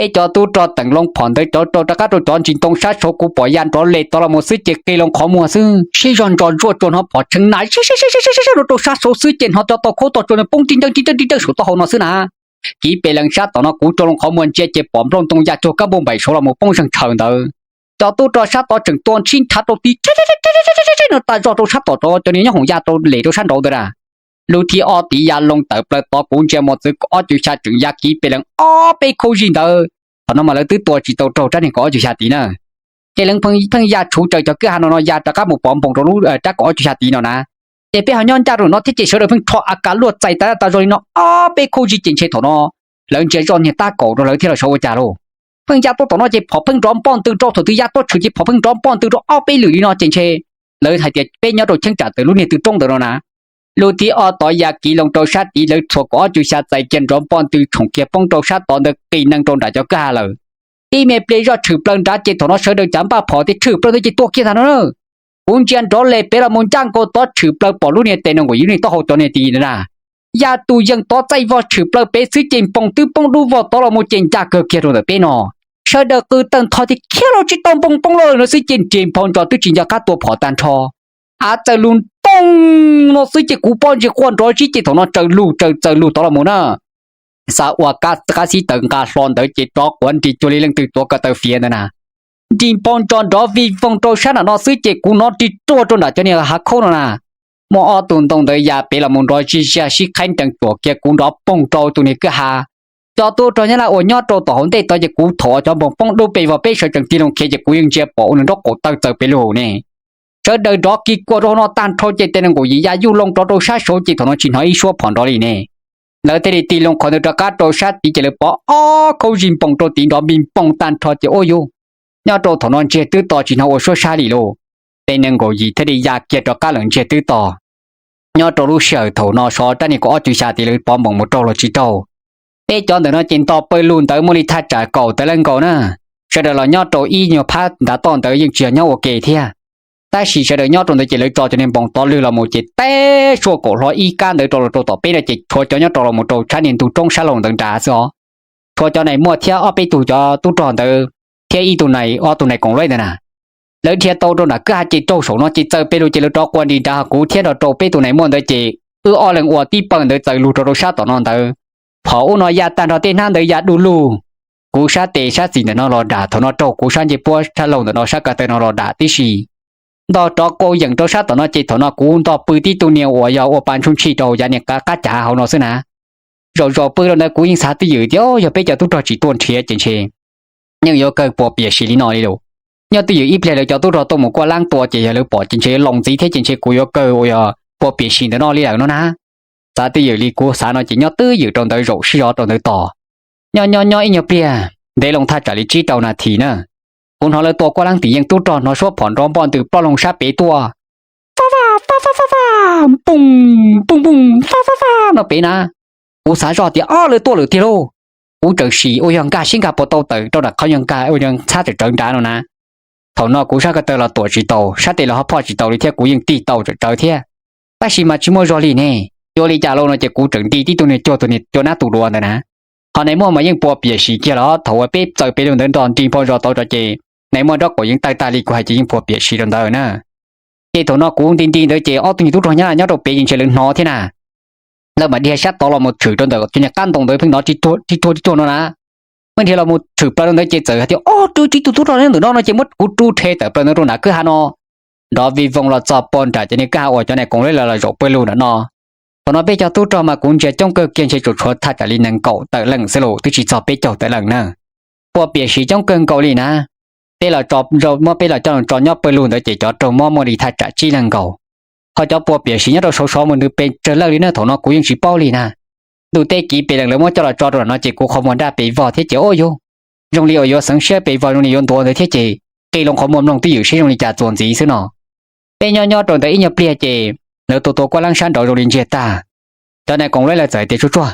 Peb cov tub rog teem loo phom ntawd rov rau rov qab rau cov ntsis ntoo sab saud, kuv pom ya nrov le tod los mus xwb ces qi loo qhov muag xwb, sib zog ntso ntsuaj tsuag hnov phom tshee na, sib sib sib sib sib rau rau sab saud xwb ces hnov cov tau khaub tau tsua no poob ti nrawj ti nrawj ti nrawj saum taub hau no xwb na. Kiv pes lees sab tom no kuv rau loo qhov muag ntsia ces pom nplooj ntoo ya cuag kab npauj npaim saud los mus poob zeeg tshaws ntawd. Cov tub rog sab tod tseem tua ntsib ntshav rau ti no tas zog rau sab tom cov niag nyob hoom ya rau lem rau sab nraud ntawd na. Lub thib ob tiv ya loo tawm plaws tod kuv ntsia mos txwv ob cug xya tseem ya kiv pes lees ob peb khaub zig ntawd. Thaum no mas lawv twb tua tsis tau raug rab niag kaum ob cug xya tiv na. Ces lawv pheej ya tshuv raws cov kwj ha no no ya rov qab mus pov npoos rau lub rab kaum ob cug xya tiv no na. Ces peb ho nyob ncaj rau no thiab ces sawv daws pheej rho a kas luaj txais tas tas zog li no ob peb khaub zig ces ntshe thaum no lawv ntsia zoj niag tab kaum rau lawv thiab los xyov ua cas lauj. Pheej ya tuaj tom no ces phom pheej nrov npoj ntws rau, thaum twg ya tuaj tshwm ces phom pheej nrov npoj ntws rau ob peb lwm li no ces ntshe lawv hais tias peb nyob rau cheeb tsam tawm lub niag tw roob ntawd no na. Lub thib ob tod ya kiv loo rau sab tid, lawv txhua kaum ob cug xya txais kiag nrov npoj ntws tshoom kiag poob rau sab tod ntawd qis neeg rau nram cov kwj ha lawm. Tib me pliag zoj tshwm plaws nrad ces thaum no sawv daws cav npaj phom tias tshwm plaws ntawd ces tua kiag ntag no na. Kuv ntsia nrov le pem los mus ncaj nkaus tod tshwm plaws pom lub niag tes nees nkaum yim lub niag taub hau cov niag tis ntawd na. Ya tus yees tod txaij vog tshwm plaws pem xwb ces npoos twb poob dub vog tod los mus ces ncaj kawg kiag rau ntawm peb no. Sawv daws qw tawg ntho tias khiav los tsis tau, npoos poob lawm no xwb ces nrig nphau ntsos twb tsis nco qab tua phom tag nrho. Av txawm lug ntooj no xwb ces kuv pob ntseg quaj nrov zib ces thaum no tsaws lug tsaws txawm lug tod los mus na. Xav ua qab xib taws nqa hlo ntawd ces rov quav nrig cuag li leej twg tuav ko taw fiav ntawd na. Nrig nphau ntsos nrov vij voog rau sab nram no xwb ces kuv hnov ris ruaj rau nram cov niag hav khaub no na. Muaj ob tug ntoo ntawd ya pem los mus nrov zij zaj sib qhaib nrees cuam kiag kuv nrov poog rau tus niag kwj ha. Cov tub rog Nyab Laj uas nyob rau tom hauv ntej tod ces kuv thaum cov npoos poob dub pes vog peb sawv tsees tig loo khiav ces kuv yeej ntsia pom ua nws nraub qaum tawg txaws pes lug ne. Sawv daws nrov kis kuas rau hauv no tag nrho ces tes nees nkaum yim ya yuj loo rov rau sab saud ces thaum no tsis hnov ib suab phom nrov li ne. Lawv thiaj li tig loo qhov ntawd rov qab rau sab tid ces lawv pov ob khaub zig npoos rau tid nrov npij npoos tag nrho ces ua yuj, nyob rau thaum no ntsiag twb to tsis hnov ua suab sab li lauj. Tes nees nkaum yim thiaj li ya kiag rov qab lawm ntsiag twb to. Nyob rau lub sij hawm thaum no sov rab niag kaum ob cug xya tid lawv pov npoos mus raug los tsis raug. Peb cov ntawm no ces nto pawg lug ntawd muaj li thaj tsam kaum tawm leej nkaus na. Sawv daws los nyob rau ib nyuag phab ntav toj ntawd yeej tsis yog nyob ua ke thiab. Tab sis sawv daws nyob rau ntawd ces lawv tso cov niag npoos tov lwg los mus ces teb suaj kaum hlo ib kab ntawd rau los rau tom peb no ces tshuav cov nyob rau los mus rau tshab niag ntug roob sab laug ntawd nrad xwb os. Tshuav cov nais muaj thiab ob peb tug cov tub rog ntawd thiab ib tug nais ob tug nais koom luj ntawd na. Lawv dhia tau rau nram kwj ha ces raug saum no ces txawm pes lug ces lawv rov qua nris nrad, kuv thiab nrog rau peb tus nais muaj ntawd ces wb ob leeg ua tib pawg ntawd txawm lug rau rau sab tom no ntawd. Phom ub no ya tag nrho tej hnab ntawd ya du lug. Kuv sab tes sab xis ntawm no los dam, thaum no raug kuv sab ncej puab sab laug ntawm no sab ko taw no los dam tib si. Ntog rov qau yeem rau sab tom no ces thaum no kuv ntog pw tib tug niag uas yog ua pa ntshub ntshij rau yav niag qab cav hauv no xwb na. Zaum zaum pw rau ntawd kuv yeej xav twj ywm tias yog peb cov tub rog tsis tuaj nrhiav ces ntshe yeej yuav kawg puas piam sim li no li lauj. Nyob twj ywm ib pliag lawv cov tub rog tuaj mus kuaj laab tua ces yog lawv pom ces ntshe yuav loos ntxiv thiab ces ntshe kuv yuav kawg uas yog puas piam sim ntawm no li lawm no na. Xav twj ywm li kuv xav no ces nyob twj ywm rau ntawd zaum sib zov rau ntawd tos. Nyob nyob nyob ib nyuag pliag ntev loo thaj tsam li tsib rau nas this na, kuv hnov lawv tua kuaj laab tim yeej tub rog hnov suab phom nrov npoj ntws ploj loo sab pem tuaj. Faj faj faj faj faj faj, npoog npoog npoog, faj faj faj no pem na. Kuv xav zoj tias ob lawv tuaj lawm tiag lauj. Kuv tseem sim ua yog nkag siab nkag puas tau tawm rau nram qhov nyuag nkag ua yog txhab tsawv tsawv nrad no na. Thaum no kuv sab ko taw los tuam tsis tau, sab tes los ho phoj tsis tau li thiab kuv yeej tig tau tsawv tsawv thiab. Tab sis mas tsis muaj zog li ne, yuav li cas lauj no ces kuv tseem nti tib tug niag cuag tus niag cua nab tus duav ntawd na. Ho nais muaj mas yeej puas piam sim kiag los thaum uas peb txawm pem lug ntawd nrog nrig npau zos tau tso ces nais muaj nraub qaum yeej tawg tag li kuv hais ces yeej puas piam sim rau ntawd na. Ces thaum no kuv nti nti ntawd ces ob tug niag tub rog Nyab Laj nyob rau pem ces ntshe lawv hnov thiab na. Lawv mam dhia sab tod los mus tshwm rau ntawm cov niag qab ntoo ntawd pheej hnov ris ruag ris ruag no na. Pheej dhia los mus tshwm plaws rau ntawd ces txawm hais tias ob rub tsib tug tub rog nyob ntawm no no ces muab kuv rub rhe tawm plaws ntawd rau nram kwj ha no. Nrov vij voog los txog puag nram cov niag kwj ha uas cov nais koom luj lawv los zaum pawg lug nram no. Thaum no peb cov tub rog mas kuv ntsia coob kawg kiag ntshe tsuas tshuav thaj tsam li nees nkaum tawm leej xwb lauj, twb tsis txog peb caug tawm leej na. Puas piam sim coob kawg nkaus li na. Peb los tso, muab peb los coj tso nyob pawg lug ntawd ces cov raug mob muaj li thaj tsam tsib leeg nkaus. Ho cov puas piam sim nyob rau saud sov mus ntws pes tsawg leej li na thaum no kuv yeej tsis paub li na. Ntuj teb kiv pes lees lawv muab coj los tso rau nram no ces kuv qhov muag nraj pes vog thiab ces ua yuj, zoo li uas yuav xeev siab pes vog zoo li yuav ntuav ntawd thiab ces qi loo qhov muag mloog twj ywm seb zoo li cas txuas ntxiv xwb no. Peb nyob nyob rau ntawd ib nyuag pliag ces lawv tua tua kuaj laab sab nraud zoo li ntsiag tag. Cov nais koom luj lawv txawm hais tias tsuag tsuag,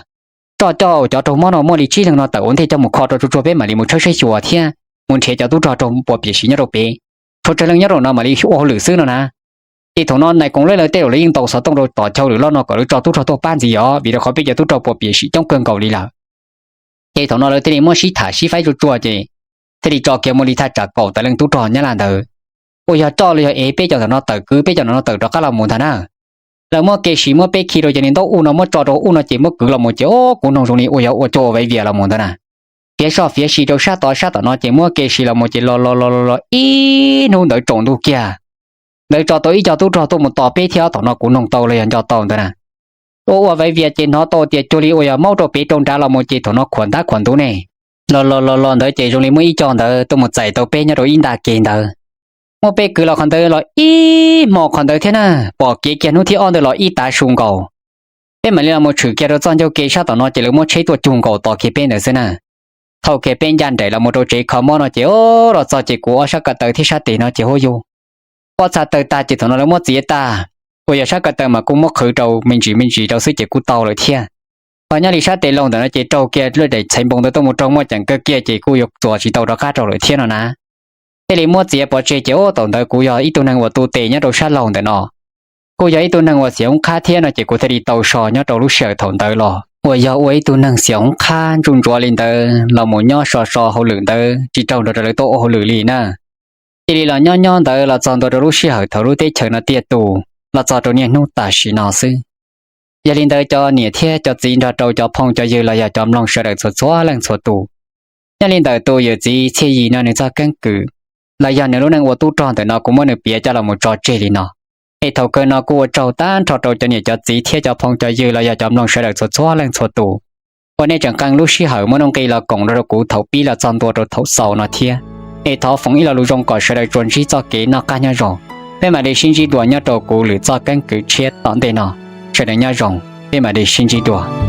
tso coj cov raug mob no muaj li tsib leeg no tawm ua ntej coj mus kho rau tsuag tsuag peb mam li mus tshawb saib xyuas thiab mus nrhiav cov tub rog raug puas piam sim nyob rau pem. Tshuav tsawg leej nyob rau no mam li ua hauj lwm xwb no na. Ces thaum no nais koom luj lawv tej zaum lawv yeej ntaus xov tooj rau tom chaw lwm loj no kom lawv tso tub rog tuaj pab ntxiv os, vim rau qhov peb cov tub rog puas piam sim coob kawg nkaus li lawm. Es thaum no lawv thiaj li muab sib tham sib faib tsuag tsuag ces thiaj li tso kiag mus li thaj tsam kaum tawm leej tub rog Nyab Laj ntawd, uas yog roj los yog ev peb cov ntawm no tawm kwv peb cov ntawm no tawm rov qab los mus ntag na. Lawv muab kev si muab peb khi rau ces nws ntaub ub no muab tso rau ub no ces muab kwv los mus ces o kuv noog zoo li uas yog ua cov ua vaiv vias los mus ntag na. Fiav soj fiav si rau sab tod sab tom no ces muab kev si los mus ces los los los los los ib hnub ntawd tsaus ntuj kiag, ntawd tso tau ib co tub rog tuaj mus tos peb thiab thaum no kuv noog tau los yog nco tau ntawd na. Ua ua vaiv vias ces hnov tau tias cuag li uas yog maub rau pem rau nrad los mus ces thaum no khuam ntab khuam ntub ne. Los los los los ntawd ces zoo li muaj ib co ntawd tuaj mus txais tau peb nyob rau ib nta kev ntawd. Muab peb kwv los qhov ntawd los ib hmo qhov ntawd thiab na, pom kev kiag hnub thib ob ntawd los ib tav su nkaus. Peb mam li los mus tshwm kiag rau txoj ncauj ke sab tom no ces lawv muab tsheb tuaj cug nkaus tos kiag peb ntawd xwb na. Thauj kiag peb ncaj nraim los mus rau tsev kho mob no ces o, los txog ces kuv ob sab ko taw thiab sab tes no ces huab yug pob txha tawg tag ces thaum no lawv muab txiav tag, uas yog sab ko taw mas kuj muab qhwv rau me ntsis me ntsis rau xwb ces kuj tau lawm thiab. Ho nyob li sab tes laug ntawm no ces raug kiag lub daim txhais npoo ntawd tuaj mus raug muaj ceem kawg kiag ces kuj yuav txuas tsis tau rov qab rau lawm thiab no na. Thiaj li muab txiav pov tseg ces o, thaum ntawd kuv yog ib tug neeg uas tu tes nyob rau sab laug ntawm no, kuj yog ib tug neeg uas xiam hoob qhab thiab no ces kuv thiaj li tau so nyob rau lub sij hawm thaum ntawd los uas yog ua ib tug neeg xiam hoob qhab ntsuj ntsuav li ntawd los mus nyob so so hauj lwm ntawd tsis raug nrog rau lawv tuaj ua hauj lwm li na. Cia li los nyob nyob ntawd los txog ntua rau lub sij hawm thaum lub teb chaws no tiaj tus los txog rau niaj hnub tam sim no xwb. Yog li ntawd cov niam thiab cov txiv nrog rau cov phooj cov ywg los yog cov mloog sawv daws txhua txhua leej txhua tus, nyob li ntawm tus yawm txiv Txhiaj Yim no nws txoj keeb kwm los yog nws lub neej ua tub rog ntawm no kuv muab nws piav coj los mus tso tseg li no. Es thaum kawg no kuj ua tsaug tag nrho rau cov niam cov txiv thiab cov phooj cov ywg los yog cov mloog sawv daws txhua txhua leej txhua tus uas nej tseem qee lub sij hawm muaj nuj nqis los koom nrog rau kuv thaum pib los txog ntua rau thaum xaus no thiab. Es thov foom ib lo lus zoo kom sawv daws tsuas ntsib txoj kev noj qab nyob zoo. Peb mam li sib ntsib dua nyob rau kuv lwm txoj keeb kwm tshiab tom ntej no. Sawv daws nyob zoo, peb mam li sib ntsib dua.